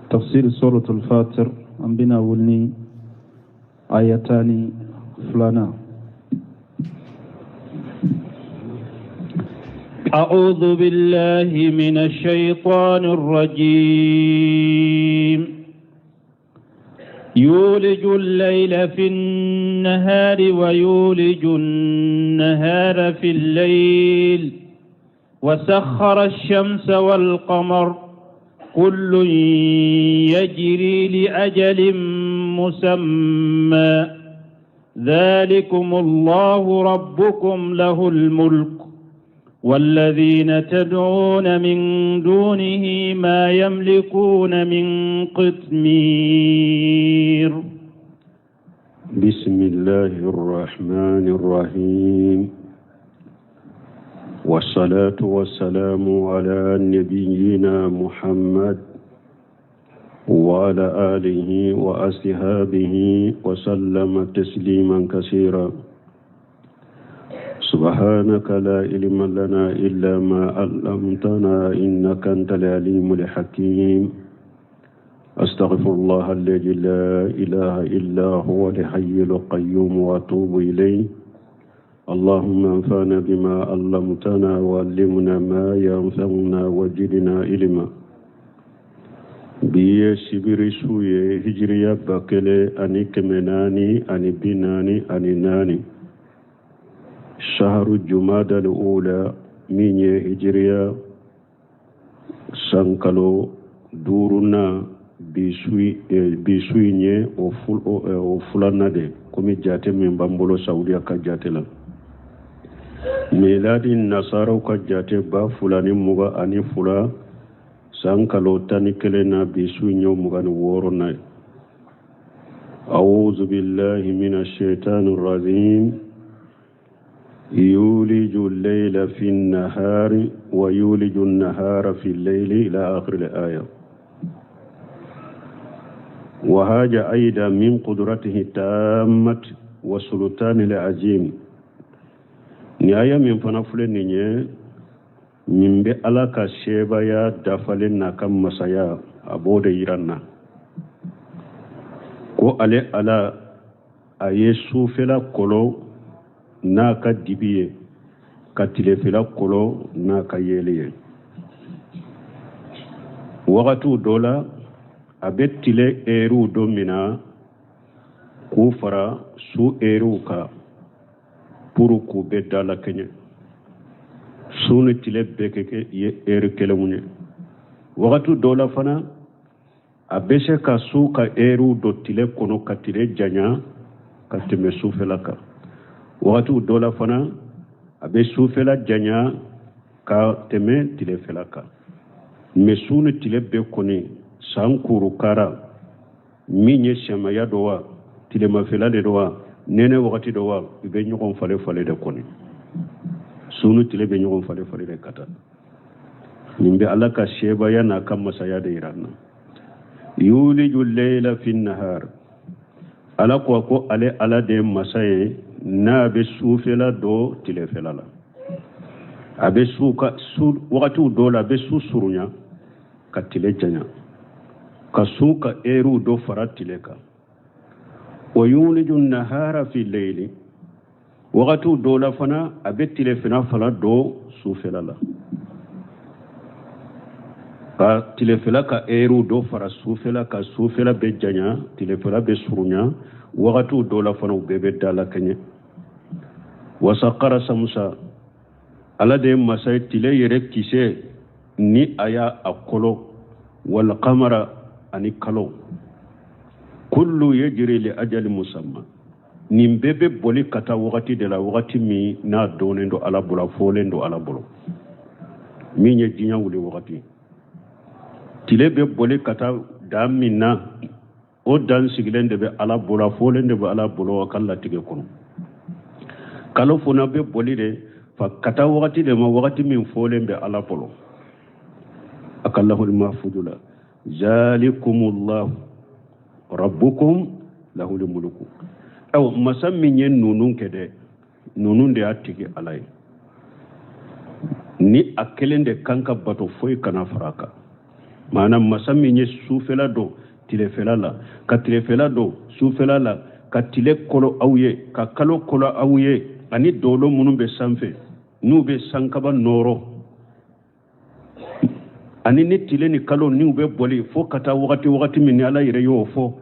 Tafsir suratul Fatir, an bɛna wuli ni aya 12nan. أعوذ بالله من الشيطان الرجيم. يولج الليل في النهار ويولج النهار في الليل وسخر الشمس والقمر كل يجري لأجل مسمى ذلكم الله ربكم له الملك والذين تدعون من دونه ما يملكون من قطمير. بسم الله الرحمن الرحيم، والصلاة والسلام على نبينا محمد وعلى آله وأصحابه وسلم تسليما كثيرا. سبحانك لا علم لنا إلا ما علمتنا إنك أنت العليم الحكيم. أستغفر الله الذي لا إله إلا هو الحي القيوم وأتوب إليه. اللهم انفعنا بما علمتنا وعلمنا ما ينفعنا وزدنا علما. Bi ye sibiri su ye, hijiriya 1444, saharu jumada ula, min ye hijiriya san kalo duurunan. Bi su in ye o filanan de, komi jate min b'an bolo Saudiya ka jate la. Miladi nasaraw ka jate 2022, san kalo 11 na, bi su in ye 26nan ye. أعوذ بالله من الشيطان الرجيم. يولج الليل في النهار ويولج النهار في الليل إلى آخر الآية. وهذا أيضا من قدرته التامة وسلطانه العظيم. Ni aya min fana filɛ nin ye, nin bɛ Ala ka sebaaya dafalen n'a ka masaya, a b'o de yira n na ko ale Ala a ye sufɛla kolo n'a ka dibi ye, ka tilefɛla kolo n'a ka yeelen ye. Wagatiw dɔ la, a bɛ tile ɛriw dɔ mina k'u fara su ɛriw kan pour k'u bɛɛ dalakɛɲɛ, su ni tile bɛɛ kɛ kɛ ye ɛri kelenw ye. Wagati dɔ la fana, a bɛ se ka su ka ɛriw don tile kɔnɔ ka tile janya ka tɛmɛ sufɛla kan. Wagatiw dɔ la fana, a bɛ sufɛla janya ka tɛmɛ tilefɛla kan. Mais su ni tile bɛɛ kɔni, san kurukara min ye sɛmaya dɔ wa, tilemafɛla de dɔ wa, nɛnɛ wagati dɔ wa, i bɛ ɲɔgɔn falen falen de kɔni. Su ni tile bɛ ɲɔgɔn falen falen de ka taa. Nin bɛ Ala ka sebaaya n'a ka masaya de yira n na. Yuliju layla fi nahar, Ala ko ko ale Ala de ye masa ye n'a bɛ sufɛla don tilefɛla la. A bɛ su ka su wagatiw dɔw la, a bɛ su surunya ka tile janya, ka su ka ɛriw dɔ fara tile kan. Wa yuliju nahara fi layli, wagatiw dɔw la fana, a bɛ tilefɛla fana don sufɛla la, ka tilefɛla ka ɛriw dɔ fara sufɛla ka, sufɛla bɛ janya, tilefɛla bɛ surunya. Wagatiw dɔw la fana, u bɛɛ bɛ dalakɛɲɛ. Wasakara samusa, Ala de ye masa ye tile yɛrɛ kisɛ ni a y'a a kolo, walkamara ani kalo, kullu yajri li ajali musamma. Nin bɛɛ bɛ boli ka taa wagati de la, wagati min n'a dɔnnen don Ala bolo, a fɔlen don Ala bolo, min ye diɲɛ wuli wagati. Tile bɛ boli ka taa dan min na, o dan sigilen de bɛ Ala bolo, a fɔlen de bɛ Ala bolo a ka latigɛ kɔnɔ. Kalo fana bɛ boli de fa ka taa wagati de ma, wagati min fɔlen bɛ Ala bolo a ka lahul mahfudu la. Zalikumullahu rabbukum lahul muluku. Aw masa min ye ninnu kɛ dɛ, ninnu de y'a tigi Ala ye, ni a kelen de kan ka bato, foyi kana fara a kan. Maana masa min ye sufɛla don tilefɛla la, ka tilefɛla don sufɛla la, ka tile kolo aw ye, ka kalo kolo aw ye, ani dolo minnu bɛ sanfɛ n'u bɛ sankaba nɔɔrɔ, ani ni tile ni kalo n'u bɛ boli fo ka taa wagati wagati min ni Ala yɛrɛ y'o fɔ.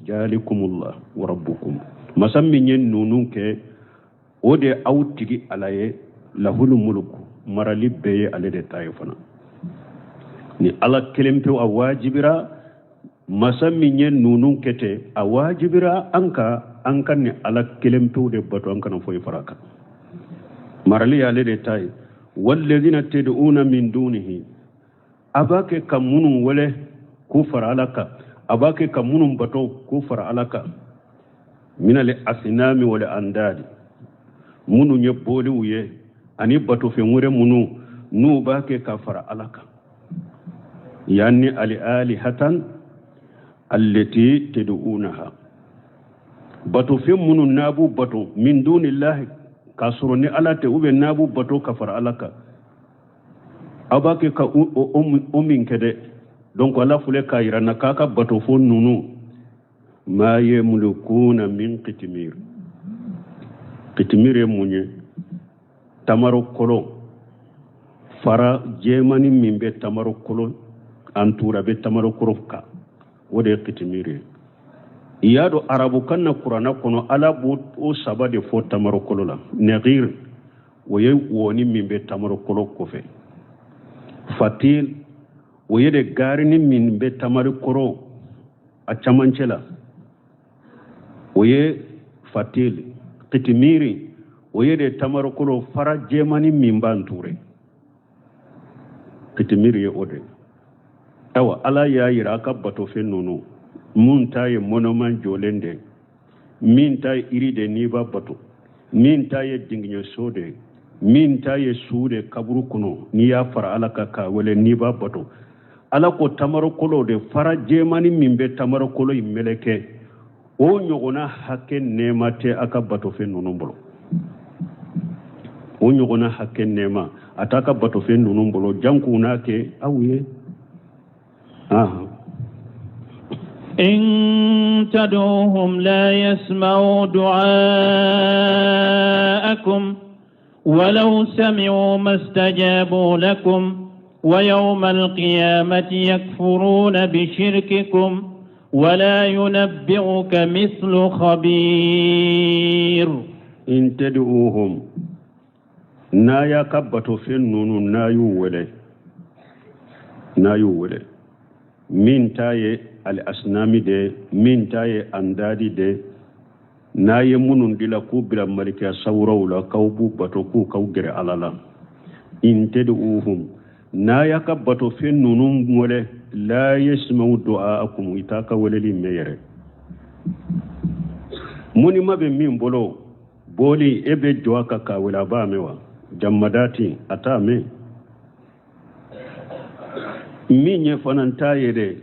Jalikumullah wa rabbukum, masa min ye ninnu kɛ o de aw tigi Ala ye. Lahul muluku, marali bɛɛ ye ale de ta ye fana. Ni Ala kelen pewu, a wajibira masa min ye ninnu kɛ ten, a wajibira an ka an ka ni Ala kelen pewu de bato, an kana foyi fara a kan. Marali y'ale de ta ye. Walladina tad'una min dunihi, a b'a kɛ ka minnu wele k'u fara Ala kan, a b'a kɛ ka minnu bato k'u fara Ala kan, minal asinami wal andadi, minnu ye boliw ye ani batofɛn wɛrɛ minnu n'u b'a kɛ ka fara Ala kan. Yani al alihatan allati tad'unaha, batofɛn minnu n'a b'u bato min dunillahi, k'a sɔrɔ ni Ala tɛ, ou bien n'a b'u bato ka fara Ala kan, aw b'a kɛ ka o min kɛ dɛ. Donc Ala filɛ k'a yira na k'a ka bato fo ninnu ma yamlikuna min kitimir. Kitimir ye mun ye? Tamaro kolo fara jɛmani min bɛ tamaro kolo entouré, bɛ tamaro kolo kan, o de ye kitimir ye. I y'a dɔn arabukan na kuranna kɔnɔ Ala b'o o saba de fɔ tamaro kolo la. Nagir, o ye wɔni min bɛ tamaro kolo kɔfɛ. Fatil, o ye de garini min bɛ tamaro kɔrɔ a camancɛ la, o ye fatil. Kitimiri, o ye de tamaro kolo fara jɛmani min b'a entouré, kitimiri ye o de. Ayiwa, Ala y'a yira a ka batofɛn ninnu mun ta ye monument jɔlen de, min ta ye iri de n'i b'a bato, min ta ye dingiɲɛso de, min ta ye su de kaburu kɔnɔ n'i y'a fara Ala kan k'a wele n'i b'a bato. Ala ko tamarokolo de fara jɛmani min bɛ tamarokolo in meleke, o ɲɔgɔnna hakɛ nɛɛma tɛ a ka batofɛn ninnu bolo. O ɲɔgɔnna hakɛ nɛɛma a t'a ka batofɛn ninnu bolo, janko n'a kɛ aw ye. إن تدعوهم لا يسمعوا دعاءكم ولو سمعوا ما استجابوا لكم ويوم القيامة يكفرون بشرككم ولا ينبئك مثل خبير. إن تدعوهم، n'a y'a ka batofɛn ninnu n'a y'u wele, n'a y'u wele, min ta ye al asnami de, min ta ye andadi de, n'a ye minnu dila k'u bila malikiya sawuraw la k'aw b'u bato k'u k'aw gɛrɛ Ala la. In tad'uhum, n'a y'a ka batofɛn ninnu wele, la yasma'u du'aakum, i t'a ka weleli mɛn yɛrɛ. Munima bɛ min bolo boli, e bɛ jɔ a kan k'a wele, a b'a mɛn wa? Jamadati, a t'a mɛn. Min ye fana t'a ye dɛ,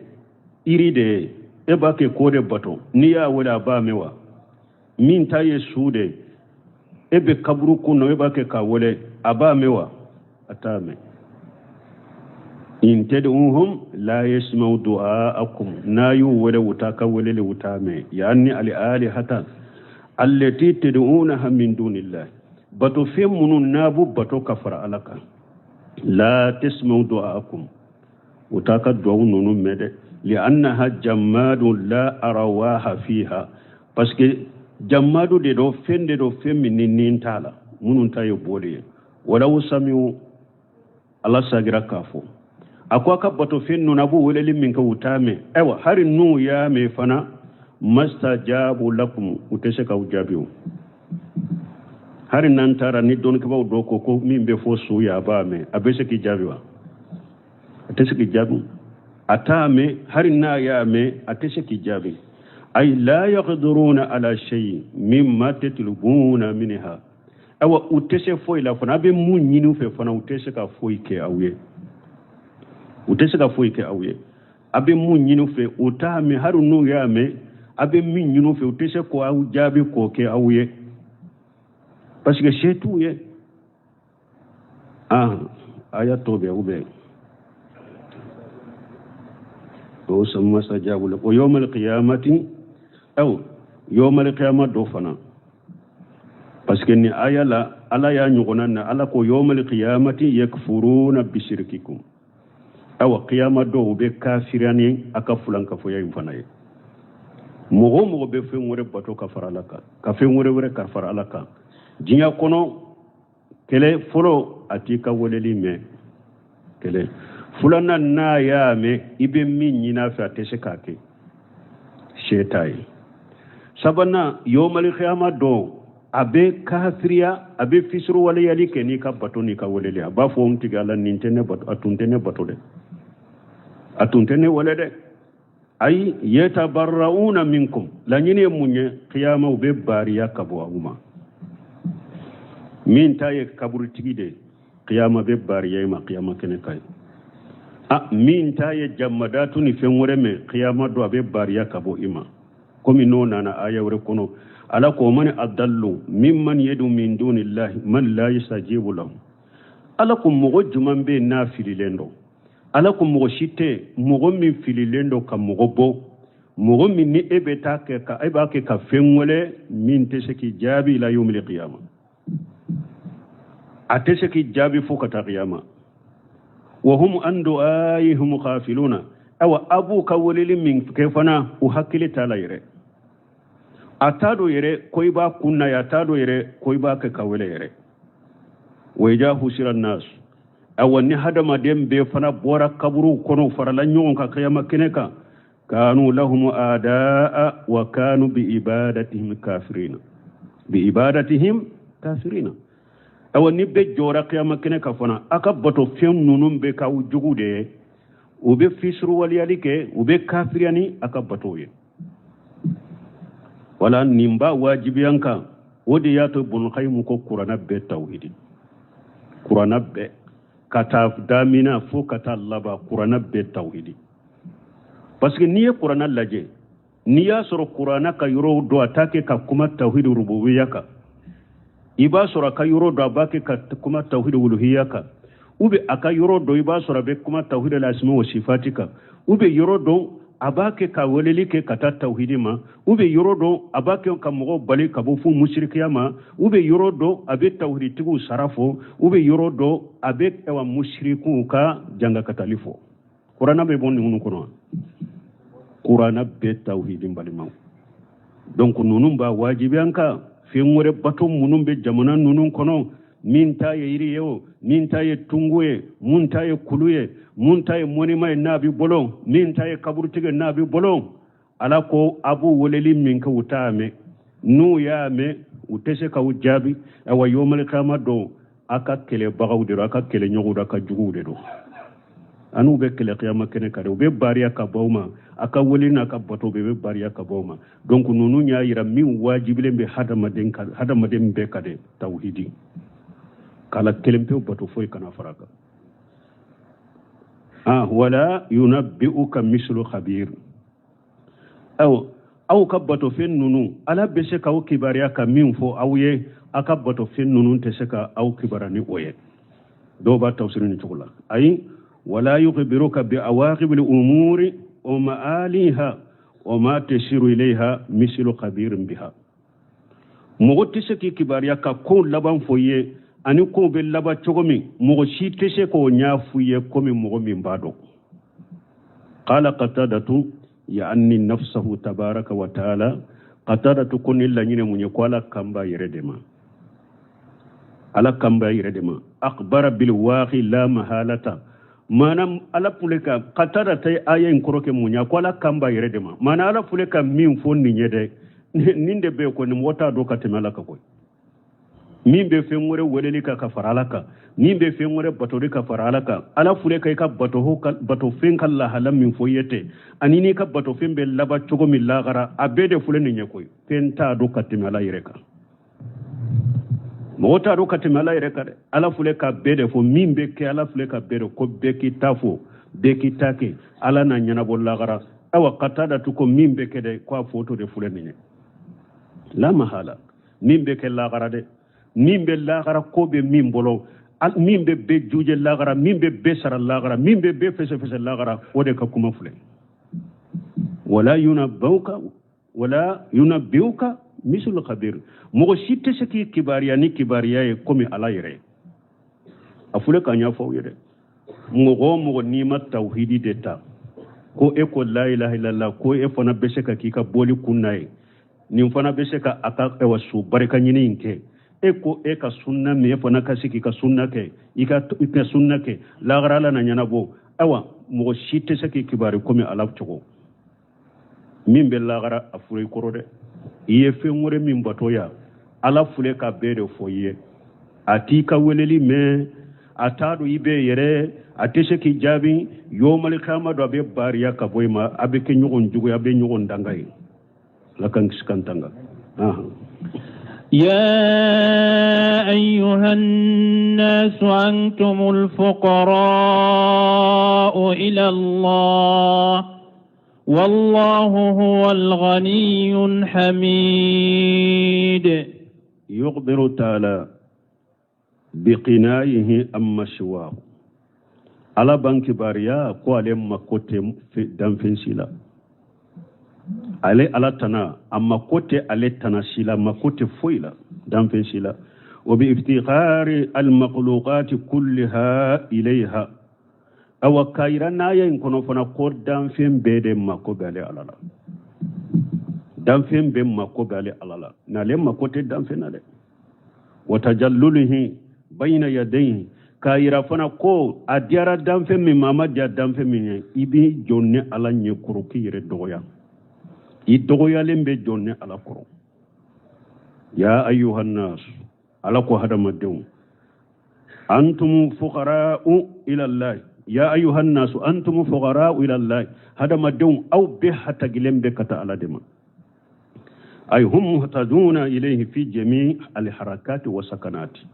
iri de ye, e b'a kɛ k'o de bato, n'i y'a wele a b'a mɛn wa? Min ta ye su de, e bɛ kaburu kɔnɔ, e b'a kɛ k'a wele, a b'a mɛn wa? A t'a mɛn. In tad'uhum la yasma'u du'aakum, n'a y'u wele u t'a ka weleli u t'a mɛn. Yani al alihata allati tad'unaha min dunillahi, bato fɛn minnu n'a b'u bato ka fara Ala kan, la tasma'u du'aakum, u t'a ka duwawu ninnu mɛn dɛ. Li'annaha jammadun la arwaha fiha, parce que jammadu de don, fɛn de don, fɛn min ni nin t'a la, minnu ta ye boli ye. Walaw sami'u, Ala sagira k'a fɔ a ko a ka bato fɛn ninnu a b'u weleli min kɛ u t'a mɛn. Ayiwa, hali n'u y'a mɛn fana, mastajabu lakum, u tɛ se k'aw jaabi o. Hali n'an taara ni dɔnnikɛbaaw dɔ ko ko min bɛ fɔ su ye a b'a mɛn, a bɛ se k'i jaabi wa? A tɛ se k'i jaabi. A t'a mɛn, hali n'a y'a mɛn a tɛ se k'i jaabi. Ay la yaqdiruna ala shay mimma tatlubuna minha, awa u tɛ se foyi la fana, a bɛ mun ɲini u fɛ fana, u tɛ se ka foyi kɛ aw ye, u tɛ se ka foyi kɛ aw ye. A bɛ mun ɲini u fɛ, u t'a mɛn, hali n'u y'a mɛn, a bɛ min ɲini u fɛ, u tɛ se k'aw jaabi k'o kɛ aw ye, parce que se t'u ye. Aya tɔ bɛ u bɛ. O mastajabu lakum wa yawmal qiyamati aw yawmal qiyama dɔ fana, parce que ni aya la ala y'a ɲɔgɔnna na, ala ko yawmal qiyamati yakfuruna bishirkikum. Awa qiyama dɔ u bɛ kafiriya ni a ka fulankafoya in fana ye. Mɔgɔ o mɔgɔ bɛ fɛn wɛrɛ bato ka fara ala kan, ka fɛn wɛrɛ wɛrɛ ka fara ala kan diɲɛ kɔnɔ, kelen fɔlɔ a t'i ka weleli mɛn, kelen filanan n'a y'a mɛn i bɛ min ɲini a fɛ a tɛ se k'a kɛ, se t'a ye. Sabanan yomali kiyama don a bɛ kafiriya, a bɛ fisuruwaleyali kɛ n'i ka bato n'i ka weleli. A b'a fɔ n tigi ala nin tɛ ne bato, a tun tɛ ne bato dɛ, a tun tɛ ne wele dɛ. Ayi yatabarrauna minkum, laɲini ye mun ye? Kiyama u bɛ bariya ka bɔ aw ma. Min ta ye kaburutigi de ye, kiyama bɛ bariya i ma kiyama kɛnɛ kan ye. A min ta ye jamadatu ni fɛn wɛrɛ mɛn, kiyama don a bɛ bariya ka bɔ i ma. Komi n'o nana aya wɛrɛ kɔnɔ, ala ko man adallu mimman yadu min dunillahi man la yastajibu lahu. Ala ko mɔgɔ jumɛn bɛ yen n'a fililen don? Ala ko mɔgɔ si tɛ mɔgɔ min fililen don ka mɔgɔ bɔ, mɔgɔ min ni e bɛ taa kɛ ka e b'a kɛ ka fɛn wɛrɛ min tɛ se k'i jaabi ila yawmil qiyama, a tɛ se k'i jaabi fo ka taa qiyama. Wa hum an du'aihim ghafiluna, awa a b'u ka weleli min kɛ fana u hakili t'a la yɛrɛ, a t'a dɔn yɛrɛ ko i b'a kun na ye, a t'a dɔn yɛrɛ ko i b'a kɛ ka wele yɛrɛ. Wa idha husira nas, awa ni hadamaden bɛɛ fana bɔra kaburuw kɔnɔ farala ɲɔgɔn kan kiyama kɛnɛ kan, kanu lahum adaa wa kanu bi ibadatihim kafirina, bi ibadatihim kafirina. Awa ni bɛɛ jɔra kiyama kɛnɛ kan fana, a ka bato fɛn ninnu bɛ k'aw jugu de ye, u bɛ fisuruwaleyali kɛ, u bɛ kafiriya ni a ka batow ye. Wala nin b'a wajibiya an kan. O de y'a to Ibn Qayyim ko kuranna bɛɛ tawhidi, kuranna bɛɛ ka taa damina fo ka taa laban, kuranna bɛɛ tawhidi. Parce que n'i ye kuranna lajɛ, n'i y'a sɔrɔ kuranna ka yɔrɔw dɔ a t'a kɛ ka kuma tawhidi rububiya kan, i b'a sɔrɔ a ka yɔrɔ dɔ a b'a kɛ ka kuma tawhidi uluhiya kan, ou bien a ka yɔrɔ dɔ i b'a sɔrɔ a bɛ kuma tawhidi al-asma wa sifati kan, ou bien yɔrɔ dɔ a b'a kɛ ka weleli kɛ ka taa tawhidi ma, ou bien yɔrɔ dɔ a b'a kɛ ka mɔgɔw bali ka bɔ fo musirikiya ma, ou bien yɔrɔ dɔ a bɛ tawhiditigiw sara fɔ, ou bien yɔrɔ dɔ a bɛ awa musirikuw ka jangakatali fɔ. Kuranna bɛ bɔ ninnu kɔnɔ, kuranna bɛɛ tawhidi balimaw. Donc ninnu b'a wajibiya an kan. Fɛn wɛrɛ bato minnu bɛ jamana ninnu kɔnɔ, min ta ye yiri ye o, min ta ye tungu ye, mun ta ye kulu ye, mun ta ye mɔnima ye n'a b'i bolo, min ta ye kaburutigi n'a b'i bolo, ala ko a b'u weleli min kɛ u t'a mɛn, n'u y'a mɛn u tɛ se k'aw jaabi. Awa yomali kiyama don a ka kɛlɛbagaw de don, a ka kɛlɛɲɔgɔnw don, a ka juguw de don, a n'u bɛ kɛlɛ kiyama kɛnɛ kan dɛ. U bɛ bariya ka bɔ aw ma, a ka wele n'a ka bato bɛɛ bɛ bariya ka bɔ aw ma. Donc ninnu y'a yira min wajibilen bɛ hadamaden kan, hadamaden bɛɛ kan dɛ, tawhidi, k'ala kelen pewu bato, foyi kana fara a kan. Ah, wala yunabbi'uka mislu khabir. Aw aw ka batofɛn ninnu, ala bɛ se k'aw kibaruya ka min fɔ aw ye, a ka batofɛn ninnu tɛ se ka aw kibaruya ni o ye. Dɔw b'a tafsiri nin cogo la. Ayi, wala yukhbiruka bi awaqibil umuri wa ma'aliha wa ma tasiru ilayha mislu khabirin biha. Mɔgɔ tɛ se k'i kibaruya ka kow laban fɔ i ye, ani kow bɛ laban cogo min, mɔgɔ si tɛ se k'o ɲɛfɔ i ye komi mɔgɔ min b'a dɔn. Qala qatadatu ya'ni nafsahu tabaraka wa ta'ala. Qatadatu ko ni laɲini mun ye? Ko ala kan b'a yɛrɛ de ma, ala kan b'a yɛrɛ de ma. Akhbara bil waqi la mahalata. Maana ala fule ka qatada ta aya in kɔrɔ kɛ mun ye? Ko ala kan b'a yɛrɛ de ma. Maana ala fule ka min fɔ nin ye dɛ, nin de bɛ yen ko nin mɔgɔ t'a dɔn ka tɛmɛ ala kan koyi. Min bɛ fɛn wɛrɛ weleli kan ka fara ala kan, min bɛ fɛn wɛrɛ batoli ka fara ala kan, ala fule ka i ka batofɛn ka lahala min fɔ i ye ten, ani n'i ka batofɛn bɛ laban cogo min lagara, a bɛɛ de fule nin ye koyi. Fɛn t'a dɔn ka tɛmɛ ala yɛrɛ kan, mɔgɔ t'a dɔn ka tɛmɛ ala yɛrɛ kan dɛ. Ala fule ka bɛɛ de fɔ min bɛ kɛ, ala fule ka bɛɛ de ko bɛɛ k'i ta fɔ, bɛɛ k'i ta kɛ, ala n'a ɲɛnabɔ lagara. Awa katada tu ko min bɛ kɛ dɛ, ko a foto de fule nin ye la mahala, min bɛ kɛ lagara dɛ, min bɛ lagara ko bɛ min bolo, min bɛ bɛɛ juje lagara, min bɛ bɛɛ sara lagara, min bɛ bɛɛ fɛsɛfɛsɛ lagara, o de ka kuma filɛ. Wala yunabbauka wala yunabbiuka mislu khabir. Mɔgɔ si tɛ se k'i kibaruya ni kibaruya ye komi Ala yɛrɛ. A fɔlen k'a ɲɛfɔ aw ye dɛ. Mɔgɔ o mɔgɔ n'i ma tawhidi de ta ko e ko la ilaha illallah ko e fana bɛ se ka k'i ka bɔli kun n'a ye, nin fana bɛ se ka a ka ɛwa su barika ɲini in kɛ, e ko e ka sunna min e fana ka se k'i ka sunna kɛ, i ka sunna kɛ lahara Ala na ɲɛnabɔ. Ayiwa mɔgɔ si tɛ se k'i kibaru komi Ala cogo. Min bɛ lahara a fura i kɔrɔ dɛ. I ye fɛn wɛrɛ min bato ya, Ala fule ka bɛɛ de fɔ i ye. A t'i ka weleli mɛn, a t'a dɔn i bɛ yɛrɛ, a tɛ se k'i jaabi. Yomali kiyama dɔ a bɛ bariya ka bɔ i ma, a bɛ kɛ ɲɔgɔn jugu ye, a bɛ ɲɔgɔn danga ye. Ala k'an kisi k'an tanga. يا أيها الناس أنتم الفقراء إلى الله والله هو الغني الحميد. يخبر تعالى بقنائه أما سواه. Ala b'an kibaruya ko ale mako tɛ danfɛn si la. Ale Ala tana, a mako tɛ ale tana si la, mako tɛ foyi la danfɛn si la. Wa bi iftikhari al-makhluqati kulliha ilayha. Awa k'a yira n'aya in kɔnɔ fana ko danfɛn bɛɛ de mako bɛ ale Ala la. Danfɛn bɛɛ mako bɛ ale Ala la. N'ale mako tɛ danfɛn na dɛ. Wa tajallulihi bayna yadayhi. K'a yira fana ko a diyara danfɛn min ma, a ma diya danfɛn min ye, i b'i jɔ ni Ala ɲɛ kɔrɔ k'i yɛrɛ dɔgɔya. I dɔgɔyalen bɛ jɔ ni Ala kɔrɔ. Ya ayyuhan nas, Ala ko hadamadenw, antum fuqara'u ila Allah. Ya ayyuhan nas antum fuqara'u ila Allah. Hadamadenw aw bɛɛ hatagilen bɛ ka taa Ala de ma. Ay hum muhtaduna ilayhi fi jami' al-harakati wa sakanati.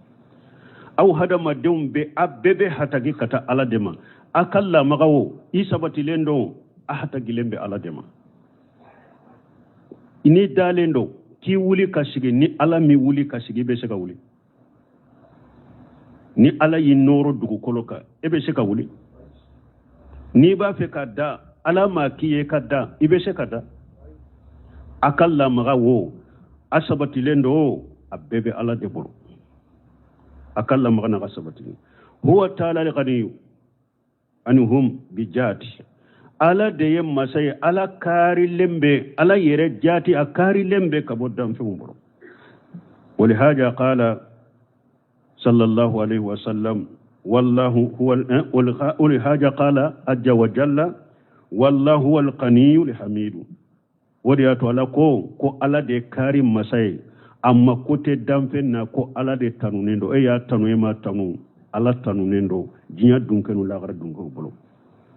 Aw hadamadenw bɛ a bɛɛ bɛ hatagi ka taa Ala de ma. A ka lamaga o, i sabatilen don, a hatagilen bɛ Ala de ma. N'i dalen don k'i wuli ka sigi, ni Ala min wuli ka sigi, i bɛ se ka wuli. Ni Ala y'i nɔrɔ dugukolo kan, e bɛ se ka wuli. N'i b'a fɛ ka da, Ala m'a k'i ye ka da, i bɛ se ka da. A ka lamaga wo, a sabatilen don o, a bɛɛ bɛ Ala de bolo. A ka lamaga n'a ka sabatilen. Huwa taala al-ghaniyu anhum bi jaati. Ala de ye masa ye, Ala kaarilen bɛ, Ala yɛrɛ jaati a kaarilen bɛ ka bɔ danfɛnw bolo. Walihaja qala sallallahu alayhi wa sallam wallahu huwa walihaja qala ajja wa jalla wallahu huwa al-ghaniyu al-hamidu. O de y'a to Ala ko Ala de kaari masa ye, a mako tɛ danfɛn na, ko Ala de tanunen don. E y'a tanu, e ma tanu, Ala tanunen don diɲɛ dunkɛnu lahara dunkɛw bolo.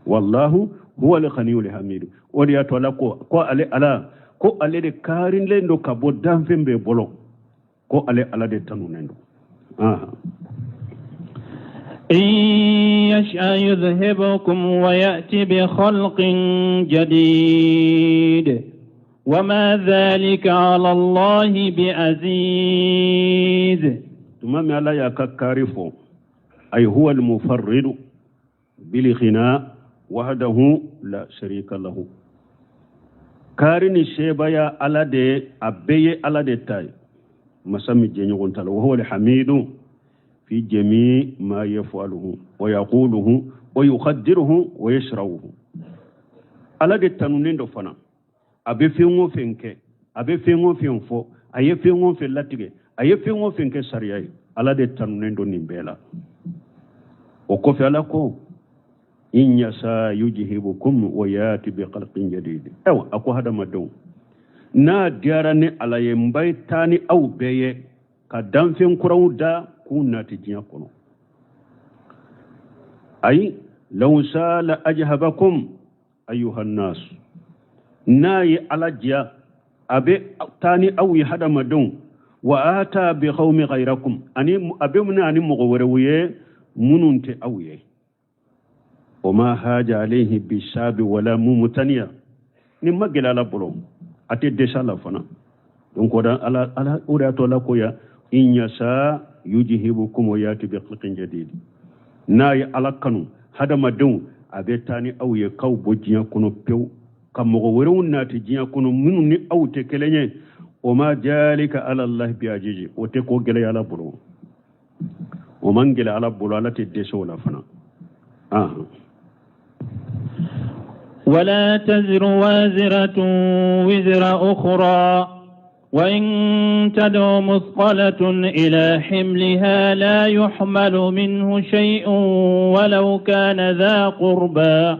Wallahu huwa al-ghaniyu al-hamidu. O de y'a to Ala ko ale Ala ko ale de kaarilen don ka bɔ danfɛn bɛɛ bolo, ko ale Ala de tanunen don. إن يشأ يذهبكم ويأتي بخلق جديد وما ذلك على الله بعزيز. Tuma min Ala y'a ka kaari fɔ, ay huwa al-mufarridu bil-ghina wahdahu la sharika lahu. Kaari ni sebaya Ala de, a bɛɛ ye Ala de ta ye, masa min jɛɲɔgɔn t'a la. Wa huwa al-hamidu fi jami ma yaf'aluhu wa yaquluhu wa yuqaddiruhu wa yashra'uhu. Ala de tanunen dɔ fana, a bɛ fɛn o fɛn kɛ, a bɛ fɛn o fɛn fɔ, a ye fɛn o fɛn latigɛ, a ye fɛn o fɛn kɛ sariya ye, Ala de tanunen don nin bɛɛ la. O kɔfɛ Ala ko in yasa yujhibukum wa yati bi khalqin jadid. Ayiwa, a ko hadamadenw, n'a diyara ni Ala ye, n bɛ taa ni aw bɛɛ ye ka danfɛn kuraw da k'u nati diɲɛ kɔnɔ. Ayi law sala ajhabakum ayyuhan nas, n'a ye Ala diya, a bɛ taa ni aw ye hadamadenw, wa ata bi qawmi ghayrakum, ani a bɛ na ni mɔgɔ wɛrɛw ye minnu tɛ aw ye. O ma haja alayhi bisabi wala mumtaniya, ni ma gɛlɛ Ala bolo, a tɛ dɛsɛ a la fana. Donc o da Ala Ala o de y'a to Ala ko ya in yasa yujhibukum wa yati bi khalqin jadid. N'a ye Ala kanu hadamadenw, a bɛ taa ni aw ye k'aw bɔ diɲɛ kɔnɔ pewu, Ka mɔgɔ wɛrɛw nati diɲɛ kɔnɔ minnu ni aw tɛ kelen ye, o ma jalika ala allahi bi ajizi, o tɛ ko gɛlɛya Ala bolo, o man gɛlɛ Ala bolo, Ala tɛ dɛsɛ o la fana. ولا تزر وازرة وزر أخرى وإن تدع مثقلة إلى حملها لا يحمل منه شيء ولو كان ذا قربى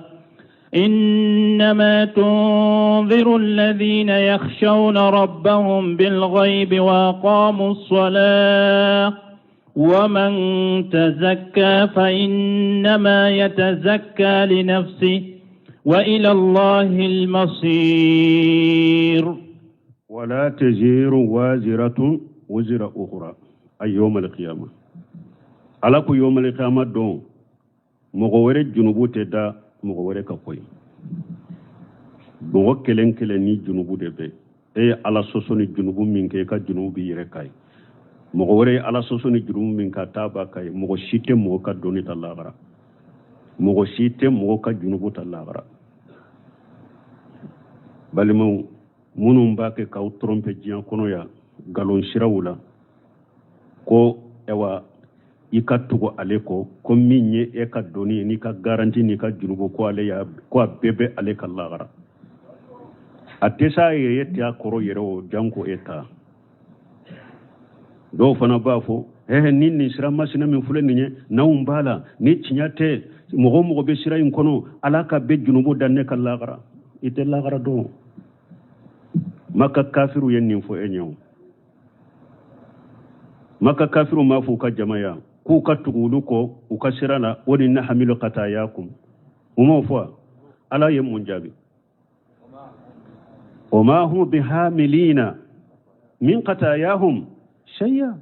إنما تنذر الذين يخشون ربهم بالغيب وأقاموا الصلاة ومن تزكى فإنما يتزكى لنفسه وإلى الله المصير. ولا تزر وازرة وزر أخرى أي يوم القيامة. Ala ko يوم القيامة don, mɔgɔ wɛrɛ junubu tɛ da mɔgɔ wɛrɛ kan koyi. Mɔgɔ kelen kelen ni junubu de bɛ. E ye Ala sɔsɔ ni junubu min kɛ, i ka junubu b'i yɛrɛ kan ye. Mɔgɔ wɛrɛ ye Ala sɔsɔ ni junubu min kɛ, a t'a b'a kan ye. Mɔgɔ si tɛ mɔgɔ ka doni ta lahara, mɔgɔ si tɛ mɔgɔ ka junubu ta lahara. Balimaw, minnu b'a kɛ k'aw tromper diɲɛ kɔnɔ yan nkalon siraw la, ko ayiwa i ka tugu ale kɔ, ko min ye e ka doni ye n'i ka garantie n'i ka junubu, ko ale y'a ko a bɛɛ bɛ ale ka lahara, a tɛ s'a yɛrɛ ye tɛ a kɔrɔ yɛrɛ o janko e ta. Dɔw fana b'a fɔ ɛɛ ni nin sira masina min filɛ nin ye, n'anw b'a la ni tiɲɛ tɛ, mɔgɔ o mɔgɔ bɛ sira in kɔnɔ, Ala ka bɛɛ junubu da ne ka lahara. I tɛ lahara dɔn. Maka kafiriw ye nin fɔ e ɲɛ o. Maka kafiriw m'a fɔ u ka jama ya k'u ka tugu olu kɔ u ka sira la, o ni nahamilu katayakum, u m'o fɔ. Ala ye mun jaabi? Wa ma hum bihamilina min katayahum shay'a.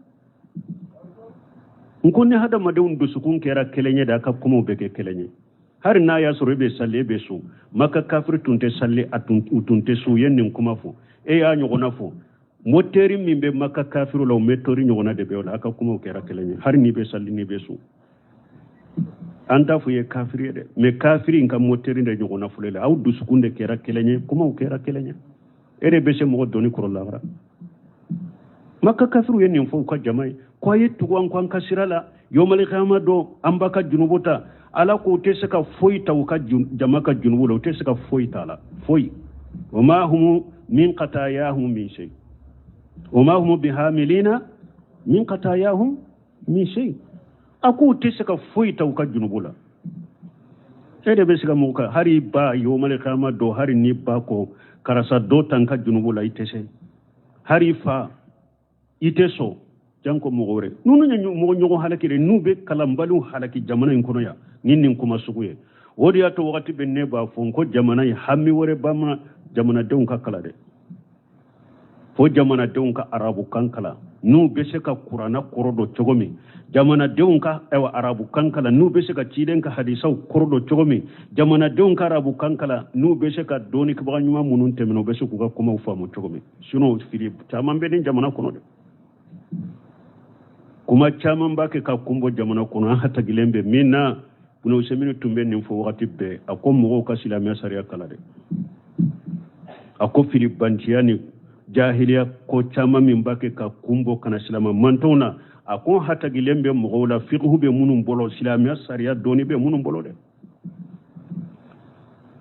N ko ni hadamadenw dusukun kɛra kelen ye de, a ka kumaw bɛ kɛ kelen ye. Hali n'a y'a sɔrɔ e bɛ sali, e bɛ sun, Maka kafiri tun tɛ sali, a tun u tun tɛ sun, u ye nin kuma fɔ, e y'a ɲɔgɔnna fɔ. Moteri min bɛ Maka kafiri la, o moteri ɲɔgɔnna de bɛ o la. A ka kumaw kɛra kelen ye, hali n'i bɛ sali, n'i bɛ sun. An t'a fɔ i ye kafiri ye dɛ, mais kafiri in ka moteri de ɲɔgɔnna filɛ la. Aw dusukun de kɛra kelen ye, kumaw kɛra kelen ye. E de bɛ se mɔgɔ doni kɔrɔ lahara. Maka kafiriw ye nin fɔ u ka jama ye ko a ye tugu an kɔ an ka sira la, yomali kiyama don an b'a ka junubu ta. Ala ko u tɛ se ka foyi ta u ka jama ka junubu la, u tɛ se ka foyi ta la, foyi. Wa ma hum min qatayahum min shay wa ma hum bihamilina min qatayahum min shay. A k'u tɛ se ka foyi ta u ka junubu la. E de bɛ se ka mɔgɔ ka hali ba yomali kiyama don, hali ni ba ko karisa dɔ ta n ka junubu la, i tɛ se. Hali fa i tɛ sɔn, janko mɔgɔ wɛrɛ. Ninnu ye mɔgɔ ɲɔgɔn halaki de, n'u bɛ kalanbaliw halaki jamana in kɔnɔ yan ni nin kuma sugu ye. O de y'a to wagati bɛ ne b'a fɔ n ko jamana in hami wɛrɛ b'an na, jamanadenw ka kalan dɛ, fo jamanadenw ka arabukan kalan n'u bɛ se ka kuranna kɔrɔ dɔn cogo min, jamanadenw ka ayiwa arabukan kalan n'u bɛ se ka ciden ka hadisaw kɔrɔ dɔn cogo min, jamanadenw ka arabukan kalan n'u bɛ se ka dɔnnibaga ɲuman minnu tɛmɛna, u bɛ se k'u ka kumaw faamu cogo min. Sinon fili caman bɛ nin jamana kɔnɔ dɛ, kuma caman b'a kɛ ka kun bɔ jamana kɔnɔ. An hatagilen bɛ min na, Ibn Usaymin tun bɛ nin fɔ wagati bɛɛ. A ko mɔgɔw ka silamɛya sariya kalan dɛ. A ko filibantiya ni jahiliya ko caman min b'a kɛ ka kun bɔ kana silama mantɔnw na, a ko hatagilen bɛ mɔgɔw la, fiqhu bɛ minnu bolo, silamɛya sariya dɔnni bɛ minnu bolo dɛ.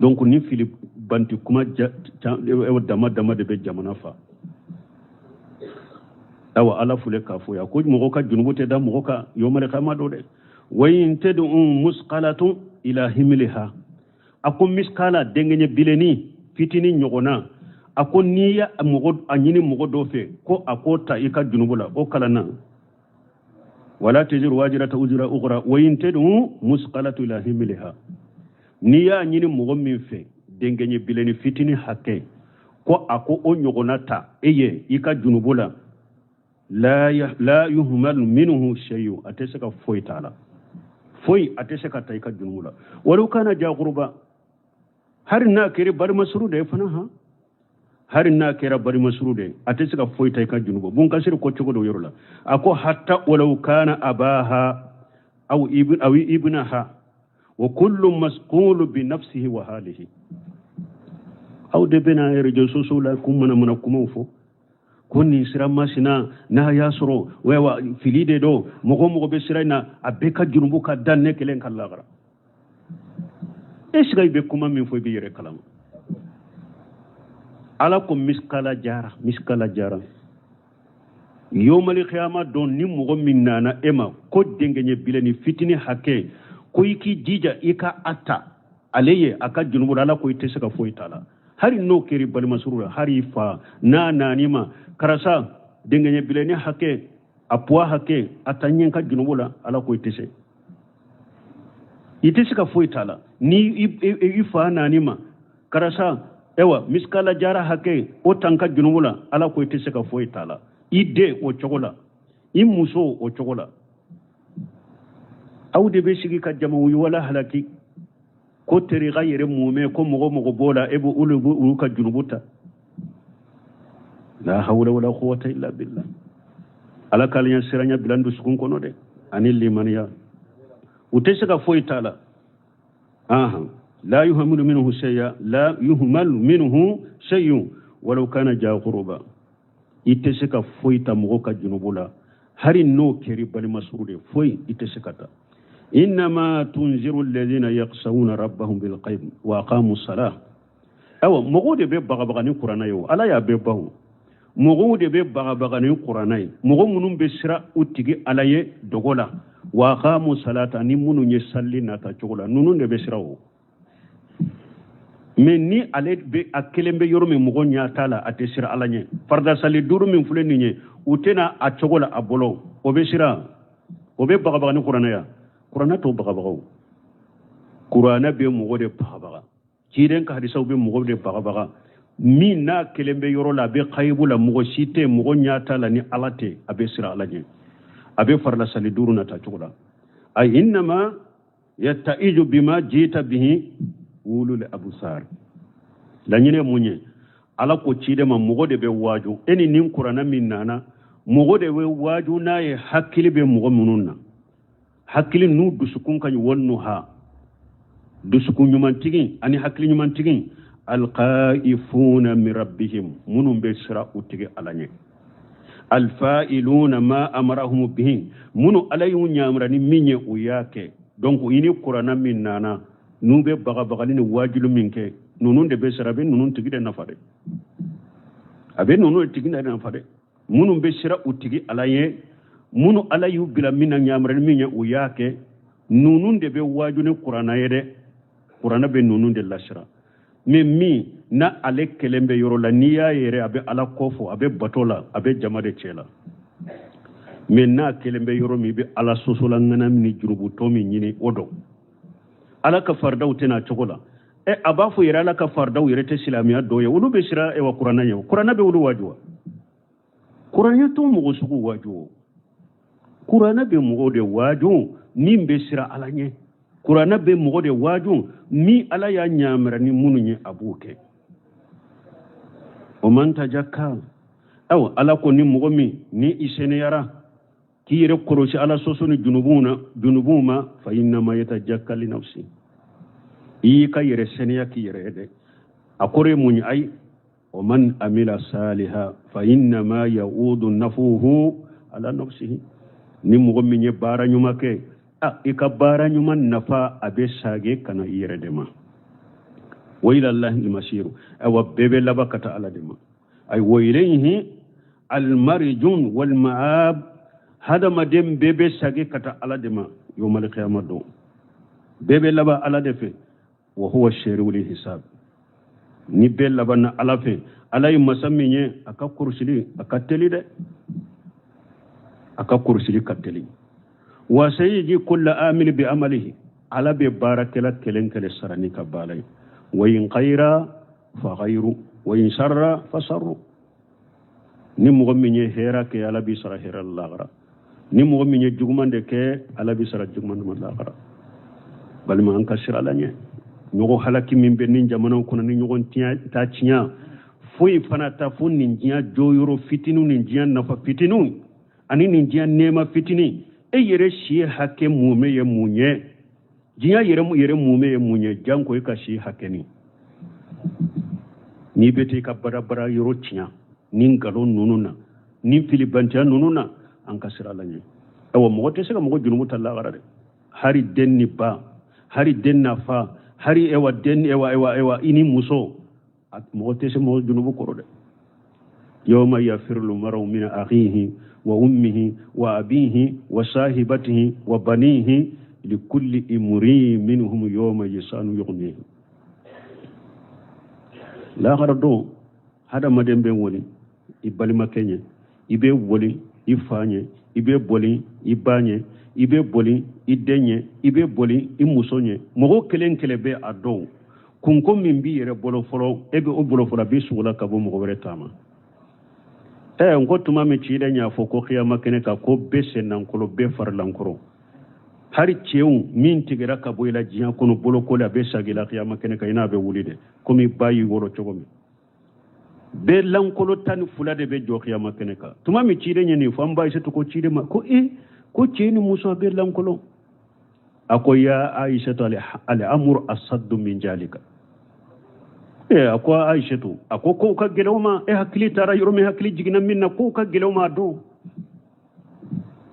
Donc ni filibanti kuma dama dama de bɛ jamana fa. Awa Ala fule k'a fɔ yan ko mɔgɔ ka junubu tɛ da mɔgɔ kan yomali kama don dɛ. Wa in tad'u musqalatun ila himliha, a ko miskala denkɛɲɛ bilenni fitinin ɲɔgɔnna, a ko n'i ye mɔgɔ a ɲini mɔgɔ dɔ fɛ ko a k'o ta i ka junubu la, o kalanna. Wala taziru waziratu wizra ukhra wa in tad'u musqalatu ila himliha, n'i y'a ɲini mɔgɔ min fɛ denkɛɲɛ bilenni fitinin hakɛ ko a ko o ɲɔgɔnna ta e ye i ka junubu la, la yuhmal minhu shay'un, a tɛ se ka foyi t'a la, foyi a tɛ se ka ta i ka junubu la. Walau kana ja qurba, hari n'a kɛra balimasuru de ye fana, han hari n'a kɛra balimasuru de ye, a tɛ se ka foyi ta i ka junubu. Bun Kasiri ko cogo dɔ yɔrɔ la, a ko hatta walau kana abaha aw ibn aw ibnaha wa kullu masqulu bi nafsihi wa halihi. Aw de bɛna réseaux sociaux la k'u manamana kumaw fɔ ko nin sira masina n'a y'a sɔrɔ wa fili de don, mɔgɔ o mɔgɔ bɛ sira in na, a bɛɛ ka jurumu ka da ne kelen kan lagara. Est ce que i bɛ kuma min fɔ, i b'i yɛrɛ kalama? Ala ko miskala jara, miskala jara, yomali kiyama don, ni mɔgɔ min nana e ma ko denkɛɲɛ bilenni fitini hakɛ, ko i k'i jija i ka a ta ale ye a ka junubu la, Ala ko i tɛ se ka foyi t'a la. Hali n'o kɛra i balimasuru la, hali i fa n'a nan'i ma, karisa, denkɛɲɛ bilenni hakɛ, a poids hakɛ, a ta ɲɛ ka junubu la, Ala ko i tɛ se, i tɛ se ka foyi t'a la. Ni i fa nan'i ma, karisa, ewa miskala jara hakɛ, o ta n ka junubu la, Ala ko i tɛ se ka foyi t'a la. I den o cogo la, i muso o cogo la. Aw de bɛ sigi ka jamaw wala halaki ko teriga yɛrɛ mumɛ, ko mɔgɔ mɔgɔ b'o la, e b'o olu b'o olu ka junubu ta. La hawla wala quwwata illa billah. Ala k'ale ɲɛ siranya bila n dusukun kɔnɔ dɛ, ani limaniya. U tɛ se ka foyi t'a la. Ahan, la yuhmalu minhu shay'a, la yuhmalu minhu shay'un walau kana ja qurba. I tɛ se ka foyi ta mɔgɔ ka junubu la, hari n'o kɛra balima suru de, foyi i tɛ se ka ta. Innama tunziru alladhina yakhshawna rabbahum bil ghaib wa aqamu salah. Awa, mɔgɔw de bɛ bagabaga ni kuranɛ ye o, Ala y'a bɛɛ ban o. Mɔgɔw de bɛ bagabaga ni kuranɛ ye, mɔgɔ minnu bɛ siran u tigi Ala ye dogo la, wa aqamu salata, ni minnu ye salli nata cogo la, ninnu de bɛ siran o. Mais ni ale bɛ a kelen bɛ yɔrɔ min, mɔgɔ ɲɛ t'a la, a tɛ siran Ala ɲɛ. Farida sali duuru min filɛ nin ye, u tɛna a cogo la a bolo, o bɛ siran, o bɛ bagabaga ni kuranɛ ya. Kuranɛ t'o bagabaga o. Kuranɛ bɛ mɔgɔ de bagabaga, ciden ka hadisaw bɛ mɔgɔ de bagabaga. Min n'a kelen bɛ yɔrɔ la, a bɛ kayibu la, mɔgɔ si tɛ, mɔgɔ ɲɛ t'a la ni Ala tɛ, a bɛ siran Ala ɲɛ, a bɛ farila sali duuru nata cogo la. Ay innama yattaiju bima jita bihi ulul absar. Laɲini ye mun ye? Ala ko ciden ma, mɔgɔ de bɛ waaju e ni nin kuranɛ min nana, mɔgɔ de bɛ waaju n'a ye, hakili bɛ mɔgɔ minnu na, hakili n'u dusukun ka ɲi, wannuha, dusukun ɲumantigi ani hakili ɲumantigi, alqaifuna min rabbihim, minnu bɛ siran u tigi Ala ɲɛ, alfa'iluna ma amarahum bihi, minnu Ala y'u ɲamura ni min ye, u y'a kɛ. Donc i ni kuranɛ min nana, n'u bɛ bagabagali ni waajulu min kɛ, ninnu de bɛ siran. A bɛ ninnu tigi de nafa dɛ, a bɛ ninnu tigi de nafa dɛ, minnu bɛ siran u tigi Ala ye, minnu Ala y'u bila min na, ɲamura ni min ye, u y'a kɛ, ninnu de bɛ waaju ni kuranɛ ye dɛ. Kuranɛ bɛ ninnu de lasiran. Mais min na ale kelen bɛ yɔrɔ la, n'i y'a yɛrɛ, a bɛ Ala kɔ fɔ, a bɛ bato la, a bɛ jama de cɛ la. Mais n'a kelen bɛ yɔrɔ min, i bɛ Ala sosola ŋana ni jurubutɔ min ɲini, o dɔn Ala ka faridaw tɛna cogo la. Ɛ, a b'a fɔ yɛrɛ, Ala ka faridaw yɛrɛ tɛ silamɛya dɔ ye. Olu bɛ siran ewa kuranɛ ɲɛ? Kuranɛ bɛ olu waaju wa? Kuranɛ t'o mɔgɔ sugu waaju o. Kuranɛ bɛ mɔgɔw de waaju min bɛ siran Ala ɲɛ. Kuranɛ bɛ mɔgɔ de waaju min Ala y'a ɲamara ni minnu ye, a b'o kɛ. O man tajakka. Awa, Ala ko ni mɔgɔ min ni i seniyara k'i yɛrɛ kɔlɔsi Ala sɔsɔ ni junubuw na, junubuw ma, fa innama yatajakka li nafsi, i y'i ka yɛrɛ seniya k'i yɛrɛ ye dɛ. A kɔrɔ ye mun ye? Ayi, wa man amila saliha fa innama yaudu nafuhu ala nafsihi. Ni mɔgɔ min ye baara ɲuman kɛ, a i ka baara ɲuman nafa a bɛ sage ka na i yɛrɛ de ma. Wa ila allahi almasiru. Awa, bɛɛ bɛ laban ka taa Ala de ma. Ay wa ilayhi almarjun walmaab. Hadamaden bɛɛ bɛ sage ka taa Ala de ma yawmal qiyamah don. Bɛɛ bɛ laban Ala de fɛ. Wa huwa sari'ul hisab. Ni bɛɛ labanna Ala fɛ, Ala ye masa min ye, a ka kɔlɔsili a ka teli dɛ, a ka kɔlɔsili ka teli. Wa sayajzi kulla amil bi amalihi. Ala bɛ baarakɛla kelen kelen sara ni ka baara ye. Wa in khayra fa khayru, wa in sharra fa sharru. Ni mɔgɔ min ye hɛrɛ kɛ, Ala b'i sara hɛrɛ la lahara. Ni mɔgɔ min ye juguman de kɛ, Ala b'i sara juguman de ma lahara. Balima, an ka siran Ala ɲɛ. Ɲɔgɔn halaki min bɛ nin jamanaw kɔnɔ ni ɲɔgɔn ta tiɲɛ foyi fana ta fo nin diɲɛ jɔyɔrɔ fitininw, nin diɲɛ nafa fitininw ani nin diɲɛ nɛɛma fitinin. E yɛrɛ si hakɛ mumɛ ye mun ye? Diɲɛ yɛrɛ yɛrɛ mumɛ ye mun ye? Janko e ka si hakɛ nin. N'i bɛ taa i ka badabada yɔrɔ tiɲɛ ni nkalon ninnu na, ni filibantiya ninnu na, an ka siran Ala ɲɛ. Ayiwa, mɔgɔ tɛ se ka mɔgɔ jurumu ta lahara dɛ. Hari den ni ba, hari den na fa, hari ewa den, ewa ewa ewa i ni muso, mɔgɔ tɛ se mɔgɔ junubu kɔrɔ dɛ. Yawma yafirru mar'u min akhihi wa ummihi wa abihi wa sahibatihi wa banihi likulli imri'in minhum yawma yasanu yughnihi. Lahara don, hadamaden bɛ woli i balimakɛ ɲɛ, i bɛ boli i fa ɲɛ, i bɛ boli i ba ɲɛ, i bɛ boli i den ɲɛ, i bɛ boli i muso ɲɛ. Mɔgɔ kelen kelen bɛ a dɔn kunko min b'i yɛrɛ bolo fɔlɔ, e bɛ o bolo fɔlɔ, a b'i sogola ka bɔ mɔgɔ wɛrɛ ta ma. N ko tuma min ciden y'a fɔ ko kiyama kɛnɛ kan ko bɛɛ sennankolo, bɛɛ farilankolo, hari cɛw min tigɛra ka bɔ i la diɲɛ kɔnɔ bolokoli, a bɛ sagi la kiyama kɛnɛ kan, i n'a bɛ wuli dɛ, komi ba y'i wolo cogo min. Bɛɛ lankolo 12 de bɛ jɔ kiyama kɛnɛ kan. Tuma min ciden ye nin fɔ, an ba Aisatu ko ciden ma ko e ko cɛ ni muso a bɛ lankolo. A ko ya Aisatu, al-amru asaddu min jalika. A ko Aisatu, a ko kow ka gɛlɛn o ma, e hakili taara yɔrɔ min, hakili jiginna min na, kow ka gɛlɛn o ma a don.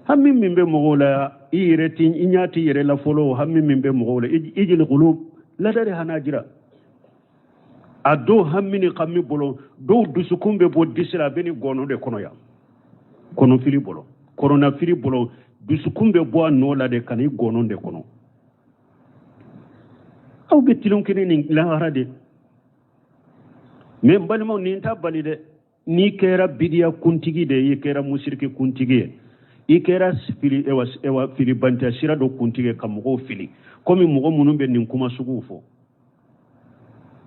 Hami min bɛ mɔgɔw la, i yɛrɛ ti, i ɲɛ t'i yɛrɛ la fɔlɔ, hami min bɛ mɔgɔw la, ijil qulub ladari hanajira. A dɔw hami ni hami bolo, dɔw dusukun bɛ bɔ disi la, a bɛ ni gɔnɔ de kɔnɔ yan, kɔnɔfili bolo, kɔnɔnafili bolo, dusukun bɛ bɔ a nɔ la de ka n'i gɔnɔ de kɔnɔ. Aw bɛ tulon kɛ ni lahara de. Mais n balimaw, nin t'a bali dɛ. N'i kɛra bidiya kuntigi de ye, i kɛra musiriki kuntigi ye, i kɛra fili, ewa, ewa, filibantaya sira dɔ kuntigi ye ka mɔgɔw fili, komi mɔgɔ minnu bɛ nin kuma suguw fɔ.